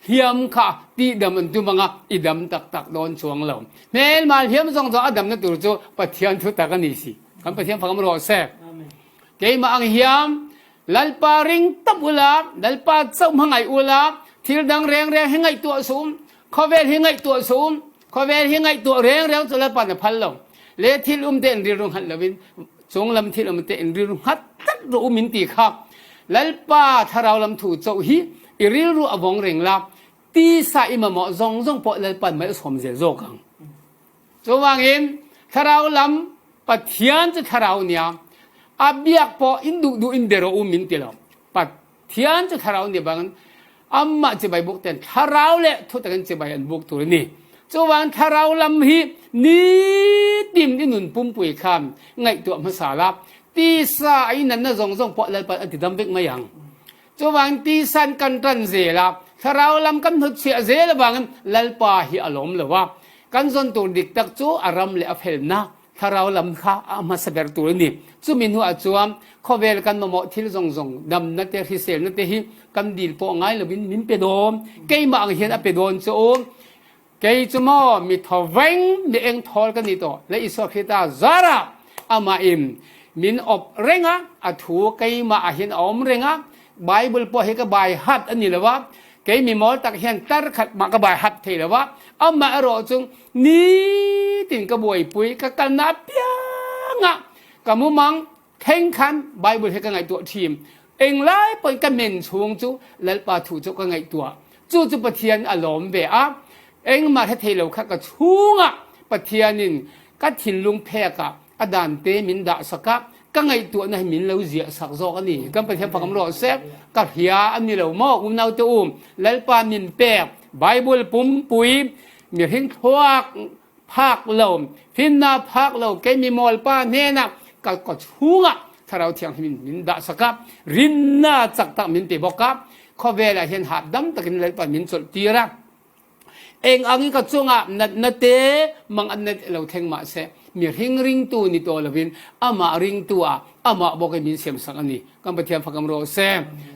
hliam kha tihdam an tum ang a, i dam taktak dawn chuang lo. Hmelma hliam zawng zawng a damna tur chu Pathian thutak a ni si. Kan Pathian fak um rawh se. Amen. Keimah ang hiam, Lalpa ring tam ula, Lalpa chauh hmangaih ula, thil dang reng reng hi ngaihtuah suh um, khawvel hi ngaihtuah suh um, khawvel hi ngaihtuah reng reng chu Lalpa na phal lo. Le thil umte in rilru nghat loin, chunglam thil umte in rilru nghat tat ru um in ti kha. Lalpa thlarau lam thu chauh hi i rilru a vawng reng la, tisa i mamawh zawng zawng pawh Lalpa in mai a sawm zel zawk ang. Chuvangin thlarau lam Pathian chu thlarau nia, a biak pawh in duhduh in bia rawh um in ti lo. Pathian chu thlarau nia bangin amah chibai buk ten thlarau le thutakin chibai an buk tur a ni. Chuvangin thlarau lam hi nitin i nun pumpui khan ngaihtuah hmasa la, tisa a i natna zawng zawng pawh Lalpa in a tidam vek mai ang. Chuvangin tisan kan ṭan zel a, thlarau lam kan hnutchhiah zel avangin Lalpa hi a lawm lo a, kan zon tur diktak chu a ram le a felna thlarau lam kha a hmasa ber tur a ni. Chumi hnuah chuan khawvel kan mamawh thil zawng zawng, damnate, hriselnate hi kan dil pawh ngai lovin min pe dawn. Keimah ang hian a pe dawn chu. Kei chu maw, mi thawveng, mi engthawl ka ni tawh. Le Isua Krista zara amahin min awp reng a, a thu keimah ah hian a awm reng a. Bible pawh hi ka bai hat a ni lo a. Kei mi mawl tak hian tar khat mah ka bai hat thei lo a. Amaherawhchu nitin ka buaipui, ka kalna apiangah ka mumang, thleng khan Bible hi ka ngaihtuah ṭhin. Eng lai pawhin ka men chhung chu Lalpa thu chu ka ngaihtuah. Chu chu Pathian a lawm ve a. Engmah hre thei lo kha ka chhungah Pathianin ka thinlung phekah a dante min dahsak a, ka ngaihtuahna hi min lo ziahsak zawk a ni. Kan Pathian fak um rawh se, ka hria a ni lo maw, unaute u? Lalpa min pek, Bible pumpui, mihring thluak phak lo, finna phak lo, kei mi mawlpa hnena ka kawchhunga Thlarau Thianghlimin min dahsak a, rinna chak tak min pe bawk a, khawvelah hian hapdam takin Lalpa min chawlhtir a. Eng angin ka chunga natna te manganna te lo thleng mah se, mihring ringtu ni tawh lovin, amah ringtu a, amah bawkin min siamsak a ni. Kan Pathian fak um rawh se.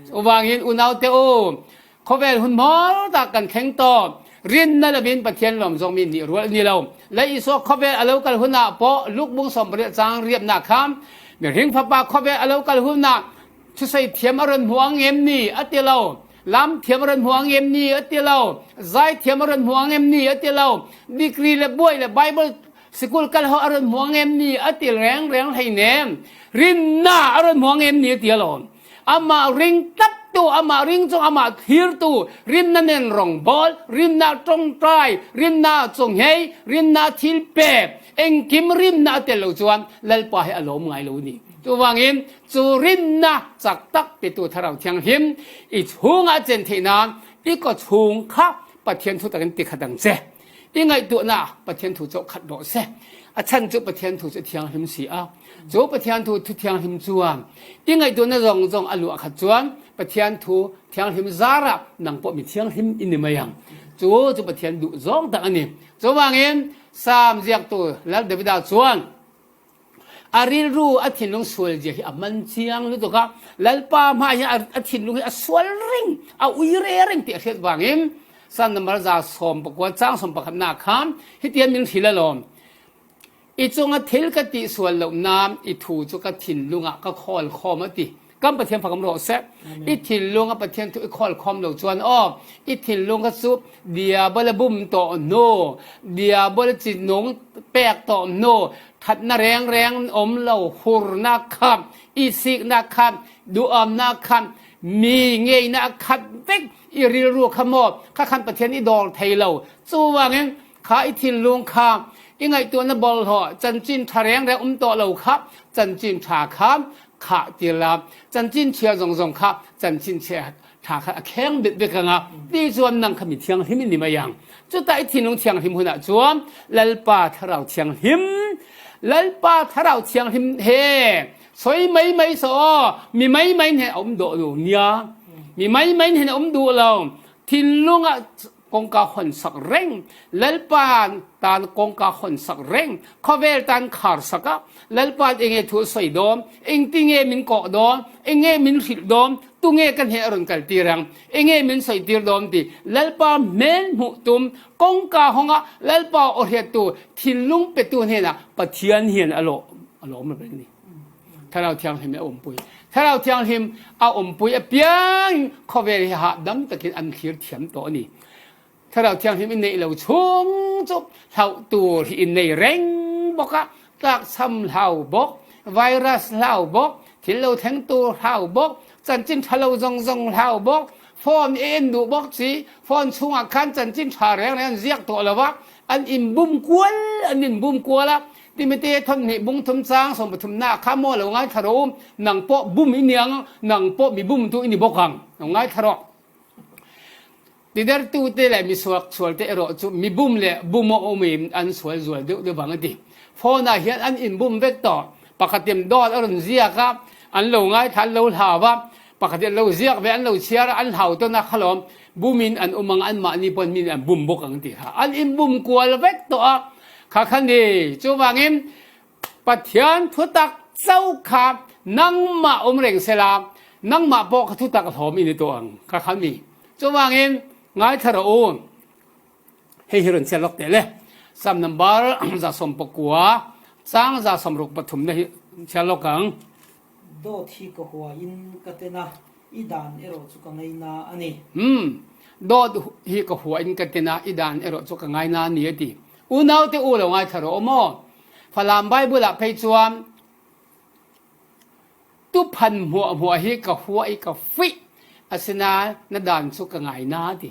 Chuvangin unaute u, khawvel hun hmawl tak kan thleng tawh, rinna lovin Pathian lawm zawng mi nih rual a ni lo. Lal Isua khawvel a lo kal hunah pawh, Luk bung sawmpariat chang riatna khan, mihring fapa khawvel a lo kal hunah, thusawi thiam a rawn hmu ang em ni a ti lo, lam thiam a rawn hmu ang em ni a ti lo, zai thiam a rawn hmu ang em ni a ti lo, degree le buai le Bible sikul kal ho a rawn hmu ang em ni a ti reng reng hlei nem. Rinna a rawn hmu ang em ni a ti alawm. Amah ring tlattu, amah ring chung, amah thlirtu, rinna nen rawngbawl, rinna ṭawngṭai, rinna chawnghei, rinna thilpek, engkim rinna a tel lo chuan Lalpa hi a lawm ngai lo ni. Chuvangin chu rinna chak tak petu Thlarau Thianghlim i chhungah a chen theih nan i kawchhung kha Pathian thu takin ti khat ang che. I ngaihtuahna Pathian thu chauh khat rawh se. A chhan chu Pathian thu chu thianghlim si a. Chu Pathian thu, thu thianghlim chuan i ngaihtuahna zawng zawng a luah khat chuan Pathian thu thianghlim zara nang pawh mi thianghlim i ni mai ang. Chu chu Pathian duh zawng tak a ni. Chuvangin Sam ziaktu Lal Davida chuan, a rilru a thinlung sual zia hi a man chiang lutuk a, Lalpa hmaah hian a, a thinlung hi a sual reng, a ui re reng tih a hriat vangin, Sam number za sawm pakua chang sawm pakhatna khan hetian min hrilh alawm. I chunga thil ka tih sual loh nan i thu chu ka thinlungah ka khawl khawm a ti. Kan Pathian fak um rawh se. Amen. I thinlunga Pathian thu i khawl khawm lo chuan aw, i thinlung kha chu Diabola bum tawh hnu, Diabola chi nung pek tawh hnu, thatna reng reng awm lo, hurna kha, i sikna kha, duhamna kha, mi ngeina a khat vek i rilru kha maw, kha khan Pathian i dawr thei lo. Chuvangin kha i thinlung kha, i ngaihtuahna bawlhhlawh, chanchin ṭha reng reng awm tawh lo kha, chanchin ṭha kha, khah tir la, chanchin chhia zawng zawng kha, chanchin chhia ṭha kha a kheng bet vek ang a, ti chuan nang kha mi thianghlim i ni mai ang. Chuta i thinlung thianghlim hunah chuan Lalpa Thlarau Thianghlim, Lalpa Thlarau Thianghlim he sawi mai mai saw, mi mai mai he a awm dawh lo nia. Mi maimai hin a um duh lo. Thinlungah kongka honsak reng, Lalpa tan kongka honsak reng, khawvel tan kharsak ah, Lalpa enge thu a soi dawm, engti nge min kawh dawm, enge min hrilh dawm, tu nge ka hneh a run kaltir ang, enge min soitir dawm ti Lalpa hmel hmuh tum, kongka hongah Lalpa aw hriattu thinlung petu hnenah Pathian hian a lawh, a lawm a ni. Thlarau Thianghlim a umpui. Thlarau Thianghlim a umpui a piang khawvel hi hahdam takin an thlir thiam tawh a ni. Thlarau Thianghlim in neih lo chung chu hlauh tur hi in nei reng bawk a, tlakchham hlau bawk, virus hlau bawk, thil lo thleng tur hlau bawk, chanchin ṭha lo zawng zawng hlau bawk, phone i en duh bawk ci, phone chungah khan chanchin ṭha reng reng an ziak tawh lo va, an inbum kual, an inbum kual a, Timite thawn hnih bung thum chang sawm pathumna kha maw lo ngaithla rawh u, nang pawh bum i ni ang, nang pawh mi bumtu i ni bawk ang, lo ngaithla rawh. Tidertute le misual sualte erawh chu mi bum le bum a um in an sual zual deuh deuh vang a ti. Phone-ah hian an inbum vek tawh, pakhatin dawt a rawn ziak a, an lo ngaithla, an lo hlau va, pakhatin an lo ziak ve, an lo chhiar a, an hlau tawn a kha lawm, bumin an um ang, anmahni pawhin min an bum bawk ang ti kha. An inbum kual vek tawh a, kha kha ni. Chuvangin Pathian thutak chauh kha nangmah awm reng sela, nangmah pawh kha thutak hlawm i ni tawh ang, kha kha ni. Chuvangin ngaithla rawh u. Hei hi rawn chhiar lawk teh le. Psalm number za sawm pakua, chang za sawm ruk pathumna hi chhiar lawk ang. Dawt hi ka huain ka ten a, i dan erawh chu ka ngaina a ni. Hmm. Dawt hi ka huain ka ten a, i dan erawh chu ka ngaina a ni a ti. Unaute u, lo ngaithla rawh u maw. Falam Bible-ah phei chuan, tu phan hmuah hmuah hi ka huai ka fuih, asina na dan chu ka ngaina a ti.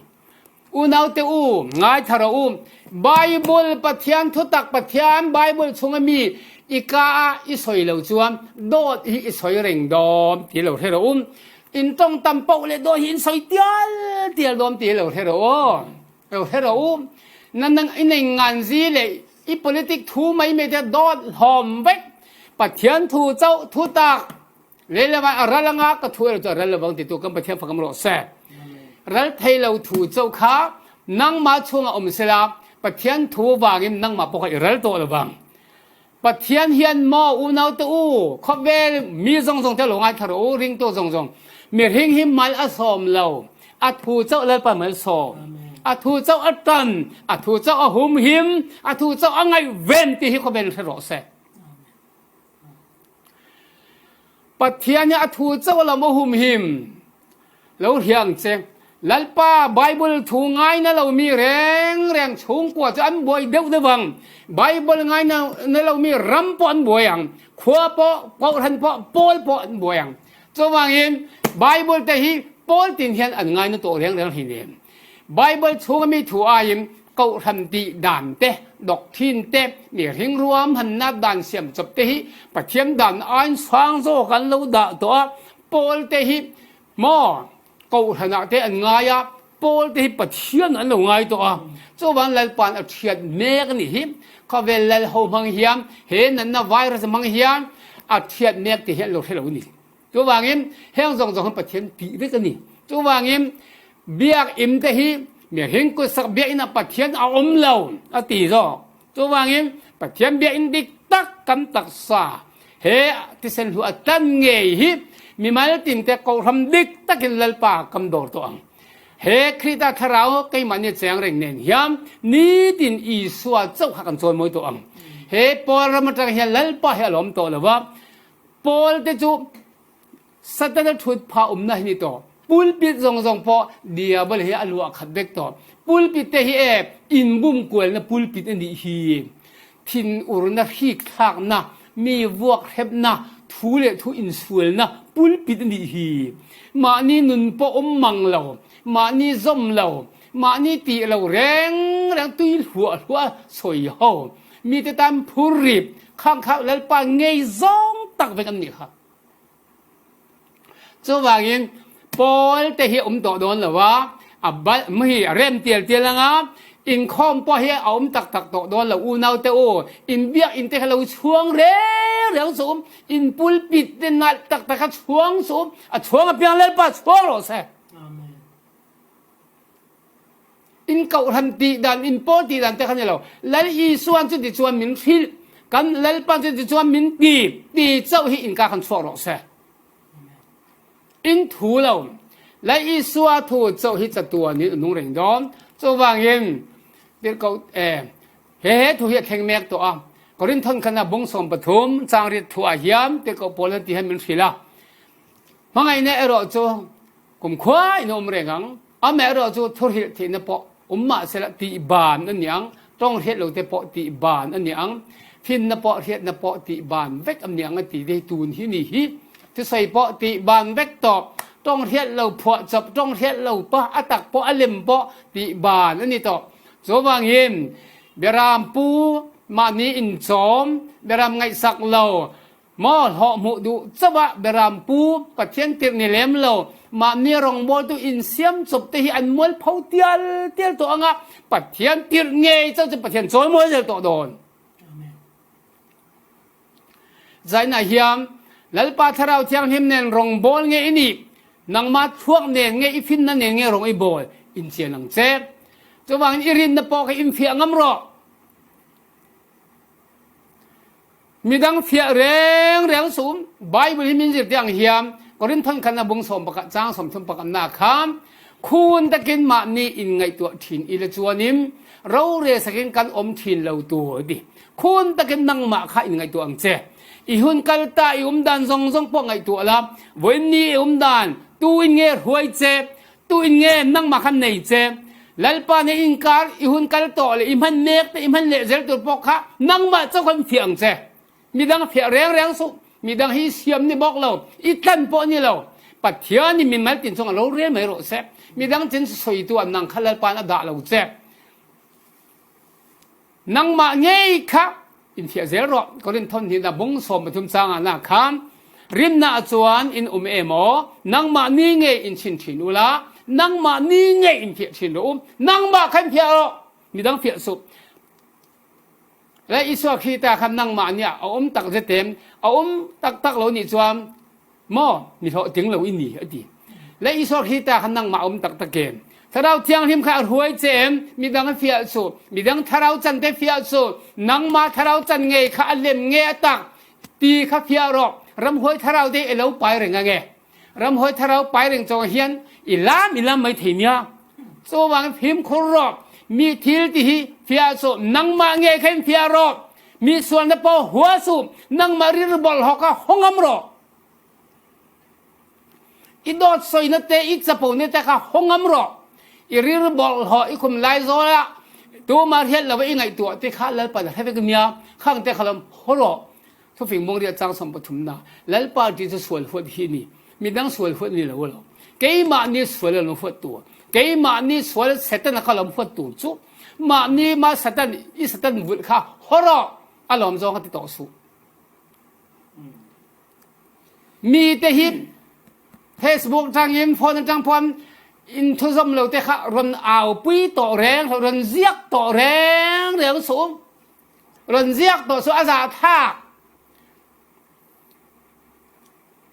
Unaute u, ngaithla rawh u, Bible Pathian thutak Pathian Bible chhunga mi i ka a i sawi lo chuan dawt hi i sawi reng dawm ti lo hre rawh u. In ṭawng tam poh leh dawt hi in sawi tial tial dawm ti lo hre rawh u. Lo hre rawh u. Nan nang i nei ngan zi leh i politic thu mai mai te dawt hlawm vek. Pathian thu chauh thutak. Lei lo vang a ral anga ka thu erawh chu a ral lo vang titu kan Pathian fakam rawh se. Ral thei lo thu chauh kha nangma chhunga awm sela, Pathian thu vangin nangmah pawh kha i ral tawh lo vang. Pathian hian maw unaute u, khawvel mi zawng zawng te lo ngaithla rawh u, ringtu zawng zawng. Mihring hi mal a sawm lo, a thu chauh Lalpa mal sawm. Amen. A thu chauh a ṭan, a thu chauh a humhim, a thu chauh a ngaihven tih hi khawvel hre rawh se. Pathian hi a thu chauh lam a humhim lo hria ang che. Lalpa Bible thu ngaina lo mi reng reng chhungkua chu an buai deuh deuh ang. Bible ngaina na lo mi ram pawh an buai ang. Khua pawh, kohhran pawh, pawl pawh an buai ang. Chuvangin Bible te hi pawl tin hian an ngaina tawh reng reng hi nen. Bible chhunga mi thu aiin kohhran tih dan te, doctrine te, mihring ruahmanna dan siam chawp te hi Pathian dan aiin sang zawk an lo dah tawh a, pawl te hi maw, kohhranah te an ngai a, pawl te hi Pathian an lo ngai tawh a. Chuvang Lalpan a ṭhiat mek a nih hi. Khawvel lal ho hmang hian, he natna virus hmang hian a ṭhiat mek tih hi an lo hre lo a ni. Chuvangin heng zawng zawng hi Pathian tih vek a ni. Chuvangin biak in te hi mihring kutsak biak inah Pathian a awm lo a ti zawk. Chuvangin Pathian biak in dik tak kan taksa, he thisen hlu a tan ngei hi mimal tin te kohhran dik takin Lalpa kan dawr tawh ang. He Krista thlarau keimahni cheng reng nen hian nitin Isua chauh kha kan chawimawi tawh ang. He pawl ram aṭang hian Lalpa hi a lawm tawh lo va. Pawl te chu Satana ṭhutpha awmna hi ni tawh. Pulpit zawng zawng pawh Diabol hi a luah khat vek tawh. Pulpit te hi e, inbum kualna pulpit a nih hi. Thinurna, hrikthlakna, mi vuak hrepna, thu leh thu insualna pulpit a nih hi. Mahni nun pawh awm mang lo, mahni zawm lo, mahni tih lo reng reng tui hluah hluah sawi ho. Mite tan phur rip, khang kha Lalpa ngei zawng tak vek an nih kha. Chuvangin pawl te hi a awm tawh dawn lo a, a bal, mi hi a rem tial tial ang a, inkhawm pawh hi a awm tak tak tawh dawn lo, unaute u, in biak in te kha lo chhuang reng reng suh, in pulpit te nalh tak tak kha chhuang suh, a chhuang apiang Lalpa chhuang rawh se. in kohhran tih dan, in pawl tih dan te kha ni lo. Lal Isuan cuti chuan min hrilh, kan Lalpan cuti chuan min ti, ti chauh hi inkar khan chhuak rawh se. In thu lo, Lal Isua thu chauh hi chatuan in a nung reng dawn. Chuvangin, tirhkoh, eh, he, he thu hi a thleng mek tawh a. Korinthon khatna bung sawm pathum, chang riat thu ah hian, tirhkoh Paula ti hian min hrilh a. Hmangaihna erawh chu kumkhua in a awm reng ang. Amaherawhchu thuhrilh theihna pawh awm mah sela, tih ban a ni ang. Ṭawng hriat lo te pawh tih ban a ni ang. Finna pawh, hriatna pawh tih ban vek a ni ang a ti te hi tun hi ni hi. Thusawi pawh tih ban vek tawh. Ṭawng hriat lo phuah chawp, ṭawng hriat lo pa, a tak pawh, a lem pawh tih ban a ni tawh. Chuvangin, beram pu mahni inchawm, beram ngaihsak lo, maw, hlawh hmuh duh chauha beram pu, Pathian tirh ni lem lo, mahni rawngbawltu insiam chawp te hi an mualpho tial tial tawh anga, Pathian tirh ngei chauh chu Pathian chawimawi zel tawh dawn. Zainah hian, Lalpa Thlarau Thianghlim nen rawngbawl nge i nih, nangma thluak nen nge, i finna nen nge rawng i bawl, inchian ang che. Chuvangin i rinna pawh kha infiah ngam rawh. Midang fiah reng reng suh. Bible hi min zir teh ang hian, Korinthon khatna bung sawm pakhat chang sawmthum pakhatna khan, khun takin mahni in ngaihtuah ṭhin i la chuanin, rorel sakin kan awm ṭhin lo tur a ti. Khun takin nangmah kha in ngaihtuah ang che. I hun kal ta i umdan zawng zawng pawh ngaihtuah la, vawiin ni i umdan, tuin nge hruai che, tuin nge nangmah khan nei che. Lalpa nen inkar, i hun kal tawh leh i hman mek te, i hman leh zel tur pawh kha nangmah chauh khan fiah ang che. Midang fiah reng reng suh, midang hi siam ni bawk lo, i tan pawh ni lo. Pathianin mimal tin chungah lo rel mai rawh se. Midang chin sawitu an nang kha Lalpan a dah lo che. Nangmah ngei kha infiah zel rawh. Korinthon hnihna bung sawm pathum changah na khan, rinna ah chuan in um em aw, nangmah ni ngei in chhin ṭhin ula, nangmah ni ngei infiah ṭhin rawh u, nangmah kha infiah rawh, midang fiah suh. Lal Isua Krista khan nangmah nia a awm tak zet em, a awm tak tak lo nih chuan, maw, mi hlawhtling lo i ni, a ti. Lal Isua Krista khan nangmah a awm tak tak em. Thlarau Thianghlim kha a hruai che em, midang a fiah suh, midang thlarau chan te fiah suh, nangma thlarau chan ngei kha a lem nge a tak, ti kha fiah rawh, ramhuai thlarau te i lo pai reng ange. Ramhuai thlarau pai reng chawngah hian i lam, i lam mai thei nia. Chuvang fimkhur rawh, mi thil ti hi fiah suh, nangmah ngei kha infiah rawh, mi sualna pawh hua suh, nangmah rilru bawlhhlawh kha haw ngam rawh. I dawt sawina te, i chapona te kha haw ngam rawh. I rilru bawlhhlawh, i khum lai zawla tuma hriat lova i ngaihtuah te kha Lalpan a hre vek nia, khang te kha lawm haw rawh. Thufing bung riat chang sawm pathumna, Lalpa ti chu sual huat hi ni. Midang sual huat ni lo lo. Keimahni sual a lawm huat tur. Keimahni sual Satan a ka lawm huat tur chu. Mahni ma Satan, i Satan vulh kha haw rawh. A lawm zawng a ti tawh suh. Mi te hi Facebook aṭangin, phone aṭang pawhin in thu zawm lo te kha rawn aupui tawh reng, rawn ziak tawh reng reng suh. Rawn ziak tawh suh a zahthlak.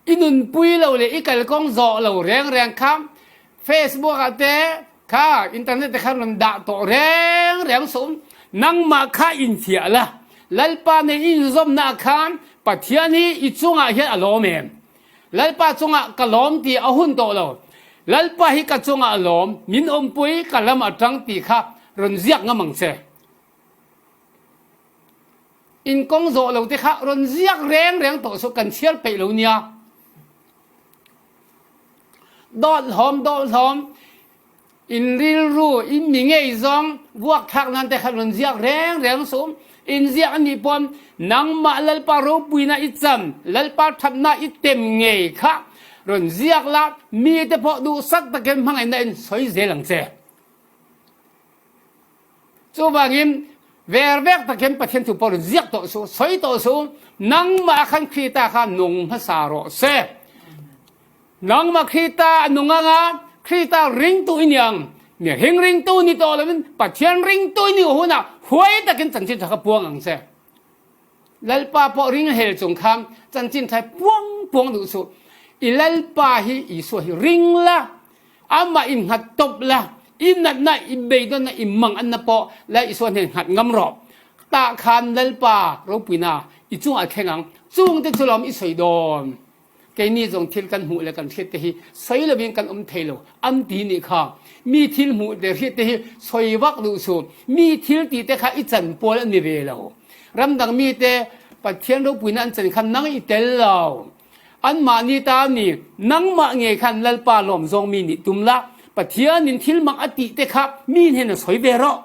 I nunpui lo leh i kalkawng zawh lo reng reng kha, Facebook ah te kha, internet te kha rawn dah tawh reng reng suh. Nangmah kha infiah la. Lalpa nen i inzawmna ah khan Pathian hi i chungah hian a lawm em? Lalpa chungah ka lawm ti a hun tawh lo. Lalpa hi ka chungah a lawm, min awmpui, ka lam aṭang ti kha rawn ziak ngam ang che. Inkawng zawh lo te kha rawn ziak reng reng tawh suh, kan chhiar peih lo nia. Dawt hlawm, dawt hlawm. In rilru, in mi ngei zawng, vuak thlak nan te kha rawn ziak reng reng suh. In ziak a nih pawhin, nangmah Lalpa ropuina i chan, Lalpa ṭhatna i tem ngei kha rawn ziak la, mi te pawh duhsat takin hmangaihna in sawi zel ang che. Chuvangin, ver vek takin Pathian thu pawh rawn ziak tawh suh, sawi tawh suh, nangmah khan Krista kha nung hmasa rawh se. Nangmah Krista a nung anga, Krista ringtu i ni ang. Mihring ringtu ni tawh lovin, Pathian ringtu i nih hunah, huai takin chanchin ṭha kha puang ang che. Lalpa pawh ring hel chung khan chanchin ṭha puang puang duh suh. I Lalpa hi Isua hi ring la, amah innghat tawp la, I natna, i beidawnna, i manganna pawh la Isua hnen nghat ngam rawh. Tah khan Lalpa ropuina i cungah a thleng ang. Chungte chu lawm i sawi dawn. Keini zong thil kan hmuh le kan hriatte hi sawi lovin kan awm thei lo an ti nih kha. Mi thil hmuh le hriatte hi sawi vak duh su. Mi thil tihte kha i chan pawl a ni ve lo. Ramdang mite Pathian ropuina an chan khan nang i tel lo. Anmahni ta ni, nangmah ngei khan Lalpa lawm zawng mi nih tum la, Pathianin thil mang a tihte kha mi hnen a sawi ve rawh.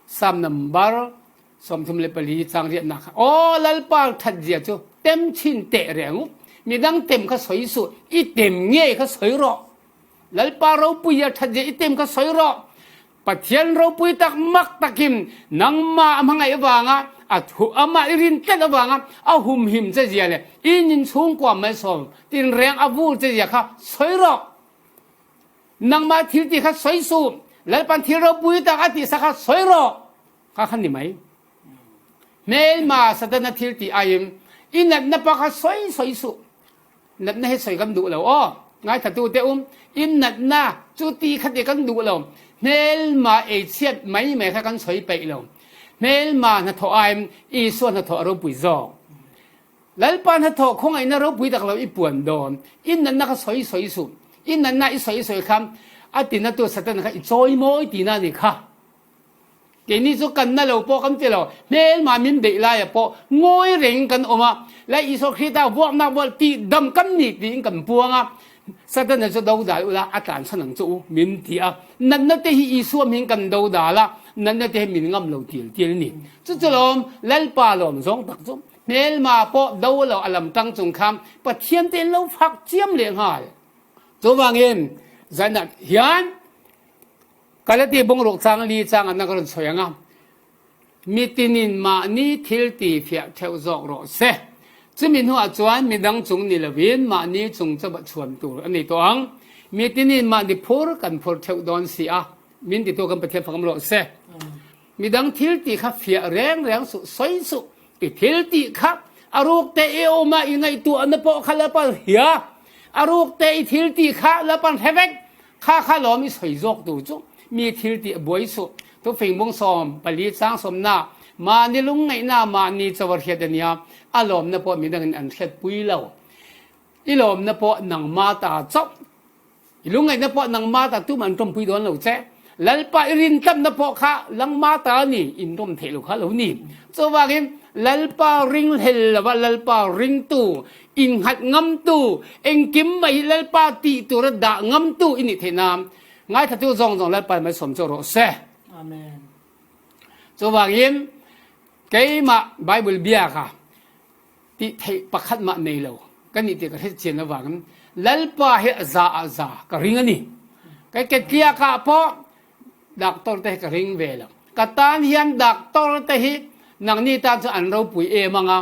Sam nambar sawmthum le pali chang riatna kha. Aw, Lalpa ṭhatzia chu tem chin teh reng u. Midang tem kha sawi suh, i tem ngei kha sawi rawh. Lalpa ropuia ṭhatzia i tem kha sawi rawh. Pathian ropui tak mak takin nangma a hmangaih avanga, a thu, amah i rin tlat avanga, a humhim chezia le i nin chhungkua malsawm, tinreng a vul chezia kha sawi rawh. Nangma thil ti kha sawi suh. Lalpan thil ropui tak a tihsa kha sawi rawh. Kha khan ni mai. Hmelma Satan a thil ti aiin i natna pawh kha sawi sawi suh. Natna hi sawi kan duh lo aw. Ngaithatute um. I natna chu ti kha ti kan duh lo. Hmelma ei chiat mai mai kha kan sawi peih lo. Hmelma hnathawh aiin Isua hnathawh a ropui zawk. Lalpa hnathawh khawngaihna ropui tak lo i puan dawn. I natna kha sawi sawi suh. I natna i sawi sawi kha a tinatu Satan kha i chawimawi tina ni kha. Keini chu kan na lo pawh kan ti lo. Hmelma min beih laia pawh ngawi rengin kan awm a. La Isua Krista vuakna vual tih dam kan ni tiin kan puang a. Satan chu dodal ula a tlansan ang chu u min ti a. Natnate hi Isua min kan dodal a. Natnate hi min ngam lo tial tial ni. Chu chu lawm, Lalpa lawm zawng tak chu. Hmelma pawh do lo a lam tang chung khan Pathian te in lo fak chiam leh nghal. Chuvangin, zanat hian Kalati bung ruk chang li chang a na ka rawn sawi ang a. Mitinin mahni thil ti fiah theuh zawk rawh se. Chumi hnuah chuan midang chung ni lovin mahni chung chauhah chhuan tur a ni tawh ang. Mitinin mahni phur kan phur theuh dawn si a. Min titu kan Pathian fak awm rawh se. Midang thil ti kha fiah reng reng suh, sawi suh. I thil tih kha a rukte i awm a, i ngaihtuahna pawh kha Lalpa hria. A rukte i thil tih kha Lalpan hre vek. Kha kha lawm i sawi zawk tur chu mi thil tih a buai suh. Tufing bung sawm pali chang sawmna, mahni lungngaihna mahni chauh a hriat a nia. A lawmna pawh midangin an hriatpui lo. I lawmna pawh nangma ta chauh. I lungngaihna pawh nangma ta tuman ṭawmpui dawn lo che. Lalpa i rin tlamna pawh kha nangma ta ni, in ṭawm theih lo kha lo ni. Chuvangin Lalpa ring hlel lova, Lalpa ringtu, innghat ngamtu, engkim mai hi Lalpa tih tura dah ngamtu i nih theihna ngaithlatu zawng zawng Lalpa malsawm chauh rawh se. Amen. Chuvangin keimah Bible biak a tih theih pakhat mah nei lo ka nih tih ka hriat chian avangin Lalpa hi a za a za ka ring a ni. Ka ke tliakah pawh doctor te hi ka ring ve lo. Ka tan hian doctor te hi nangni tan chu an ropui em ang a,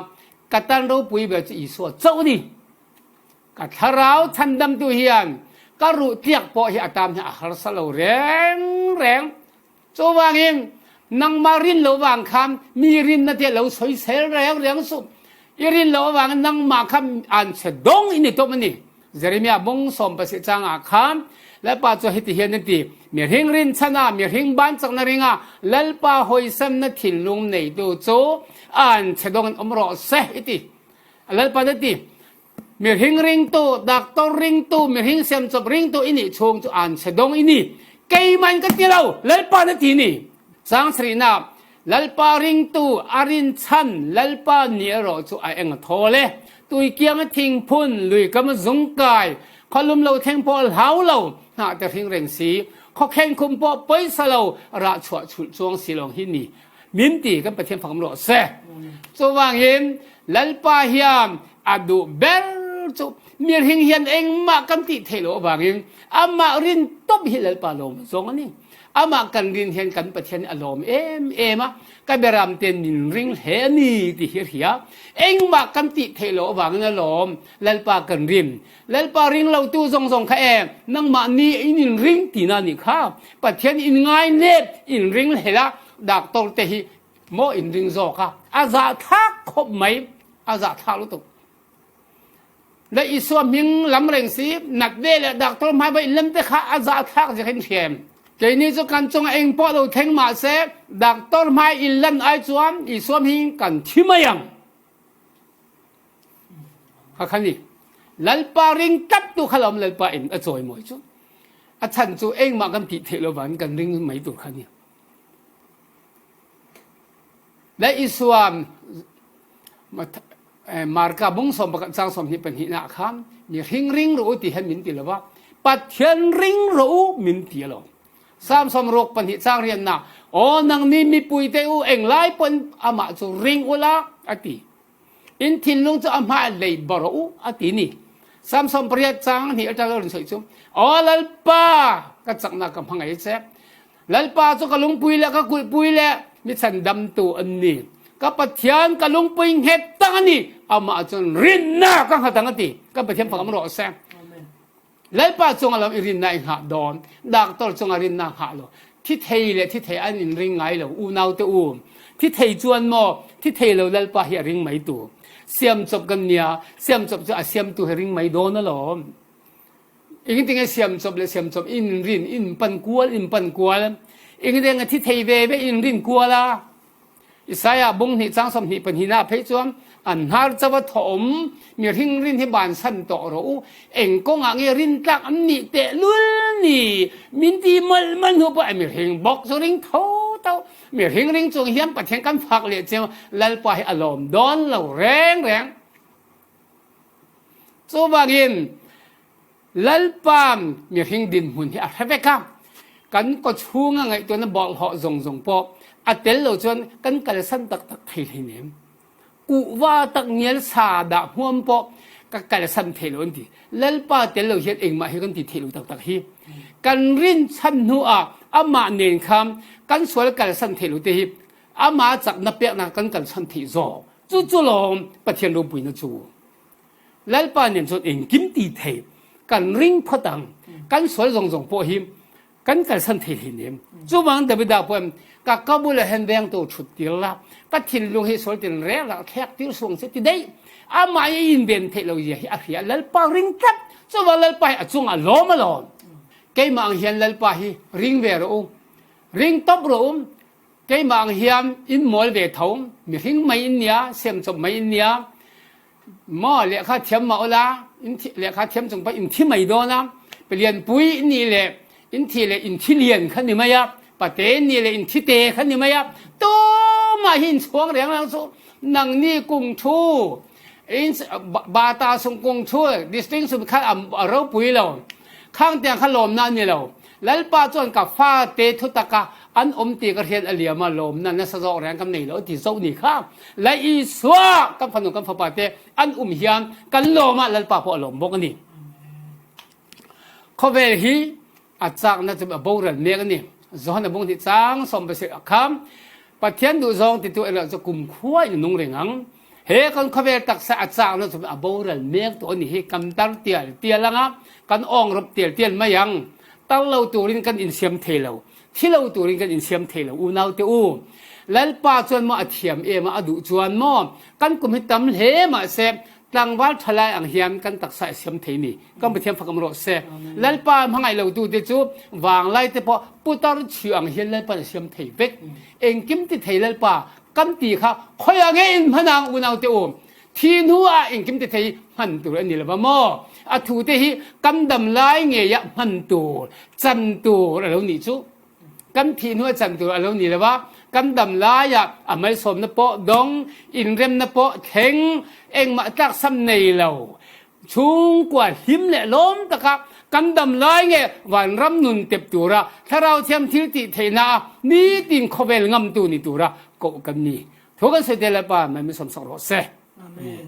ka tan ropui ve chu Isua chauh a ni. Ka thlarau chhandamtu hian ka ruh tliak pawh hi a tan hian a harsa lo reng reng. Chuvangin nangma rin lo vang khan mi rinna te lo sawisel reng reng suh. I rin lo avangin nangmah kha an chhe dawng i ni tawp a ni. Jeremia bung sawm pasih changah khan Lalpa chu heti hian a ti, mihring rinchhana, mihring banchakna ringa Lalpa hawisanna thinlung neitu chu an chhe dawngin awm rawh se i ti. Lalpan a ti, mihring ringtu, doctor ringtu, mihring siamchawp ringtu i nih chhung chu an chhe dawng i ni. Keimahin ka ti lo, Lalpan a ti ni. Chang sarihna, Lalpa ringtu, a rinchhan, Lalpa ni erawh chu a eng a thaw le. Tui kianga thingphun, lui kama zungkai, khawlum lo thleng pawh hlau lo, hnahte hring reng si, khaw khenkhum pawh pawisa lo, rah chhuah chhulh chuang si lo hi ni. Min ti kan Pathian fak awm rawh se. Chuvangin Lalpa hian a duh ber chu, mihring hian engmah kan tih theih loh avangin amah rin tawp hi Lalpa lawm zawng a ni. Amah kan rin hian kan Pathian a lawm em em a, ka beram ten min ring hle a ni tih hi a hria. Engmah kan tih theih loh avangin a lawm, Lalpa kan rin. Lalpa ring lo tu zawng zawng kha em, nangmah ni in inring tihna a nih kha. Pathian in ngai nep, inring hle la, doctor te hi maw inring zawk a, a zahthlak khawp mai, a zahthlak lutuk. Le Isua hming lam reng si, nat ve le doctor hmai va in lam te kha a za a thlak zia khin hriam. Keini cu kan cung a eng pawh lo thleng mah se, doctor hmai in lam ai cuan Isua hming kan thi mai ang. Kha khan i Lalpa ring tlat tu kha lawm Lalpa in a cawi mawi cu. A chan cu engmah kan ti theih lo van kan ring mai tu khan i. Le Isua, Marka bung sawm pakhat cang sawm hnih pahnih nak khan mi hring ring ro u ti hen min ti lo va, Pathian ring ro u min ti lo. Sam sawm ruk pahnih cang riatna, aw nang ni mipui te u, eng lai pon amah cu ring u la a ti. In thinlung cu a hmai lei bor u a ti ni. Sam sawm pariat cang hnih a ṭal rin soi cu, aw Lalpa, ka cakna ka hmangai a cek. Lalpa cu ka lungpui le ka kulhpui le mi chan damtu an ni. Ka Pathian ka lungpui hnget tang a ni. Amah cun rinnak ka hnga tang a ti. Ka Pathian fak am rawh seh. Lalpa cungah lo i rinna i hngah dawn, doctor cungah rinna hngah lo. Thi thei le thi thei an in ring ngai lo, unau te u. Thi thei cuan maw, thi thei lo Lalpa hi a ring mai tu. Siamcop kan nia, siamcop cu a siamtu hi ring mai dawn a lawm. Ing ting e siamcop le siamcop in rin, in pan kual, in pan kual. Ing ting e thi thei veve in rin kual a. Isaiah bung hnih cang sawm hnih pahnih na phei cuan, an hnar cava thawh um, mi hring rin hi bansan tawh ro u, eng kong ah nge rin tlak an nih teh lul ni, min ti mal mal hnu pah, mi hring bawk cu ring tho tho, mi hring ring cung hiam Pathian kan fak leh ciang Lalpa hi a lawm dawn lo reng reng. Cuvangin Lalpa mihring dinhmun hi a hre vek a, kan kawchhung a ngaihtuahna bawlhhlawh zongzong pawh a tel lo cuan kan kalsan taktak thei hleinem. Kuhva tak nial sa dah hmuam pawh ka kalsan thei lo an ti. Lalpa tel lo hian engmah hi kan ti thei lo taktak hi. Kan rinchhan hnuah amah nen khan kan sual kalsan thei lo te hi ama cakna pekna kan kalsan thei zaw. Cucu lawm Pathian ropuina cu. Lalpa nen chuan engkim ti thei, kan ring phawt ang, kan sual zongzong pawh hi kan kalsan thei hleinem. Chuvang Davida pawh ka kabula hen veng to thut tir la, ka thinlung hi sual tin rel la thlek tir suang che ti dei. Amah hi inven theih lo zia hi a hria, Lalpa ring tlat. Chuvang Lalpa hi a chungah lawm a lawm. Keimah ang hian Lalpa hi ring ve rawh u, ring tawp rawh u. Keimah ang hian in mawl ve tho, mihring mai in nia, siamcawp mai in nia. Maw lehkha thiam mah awla, in thi, lehkha thiam chung pah in thi mai dawn a. Palianpui in nih leh, in thi leh, in thi lian kha ni mai a. Pate in nih leh, in thi te kha ni mai a. Tumah hi in chhuang reng reng chu, nangni kung thu, in, ba, bata sung kung thu, distinction kha a, a ropui lo. Khang tiang kha lawmna a ni lo. Lalpa chuan ka fate thutaka an awm ti ka hriat a liam a, lawmna nasa zawk reng kan nei lo a ti zo ni kha. La Isua kan fanu kan fapa te an um hian kan lawm a, Lalpa pawh a lawm bawk a ni. Khawvel hi a chakna chu a boral mek a ni. Johana bung hnih chang sawm pasarih ah khan Pathian duh zawng titu erawh chu kumkhua in a nung reng ang. He kan khawvel taksa a chakna chu a boral mek tawh a ni hi, kan tar tial tial ang a, kan awng rawp tial tial mai ang. Tar lo turin kan insiam thei lo, thi lo turin kan insiam thei lo, unaute u. Lalpa chuan maw a thiam em a, a duh chuan maw kan kum hi tam hle mah se, tlangval ṭhalai ang hian kan taksa a siam thei ni. Kan Pathian fak am rawh se. Amen. Lalpa hmangaih lo tu te chu vanglai te pawh putar chhiu ang hian Lalpa a siam thei vek. Engkim ti thei Lalpa kan ti kha, khawi ang nge in hman ang unaute u? Thi hnu a engkim ti thei hman tur a ni lo va maw? A thu te hi kan dam lai ngei a hman tur, chan tur a lo nih chu. Kan thih hnu a chan tur a lo ni lo va, kan dam lai a, a malsawmna pawh dawng, inremna pawh thleng, engmah tlaksam nei lo. Chhungkua hlim leh lawm taka kan dam lai nge vanram nun tep tura, Thlarau Thiam thil tih theihna a, nitin khawvel ngamtu ni tura koh kan ni. Thu kan sawi te Lalpa mai mi sawmsak rawh se. Amen.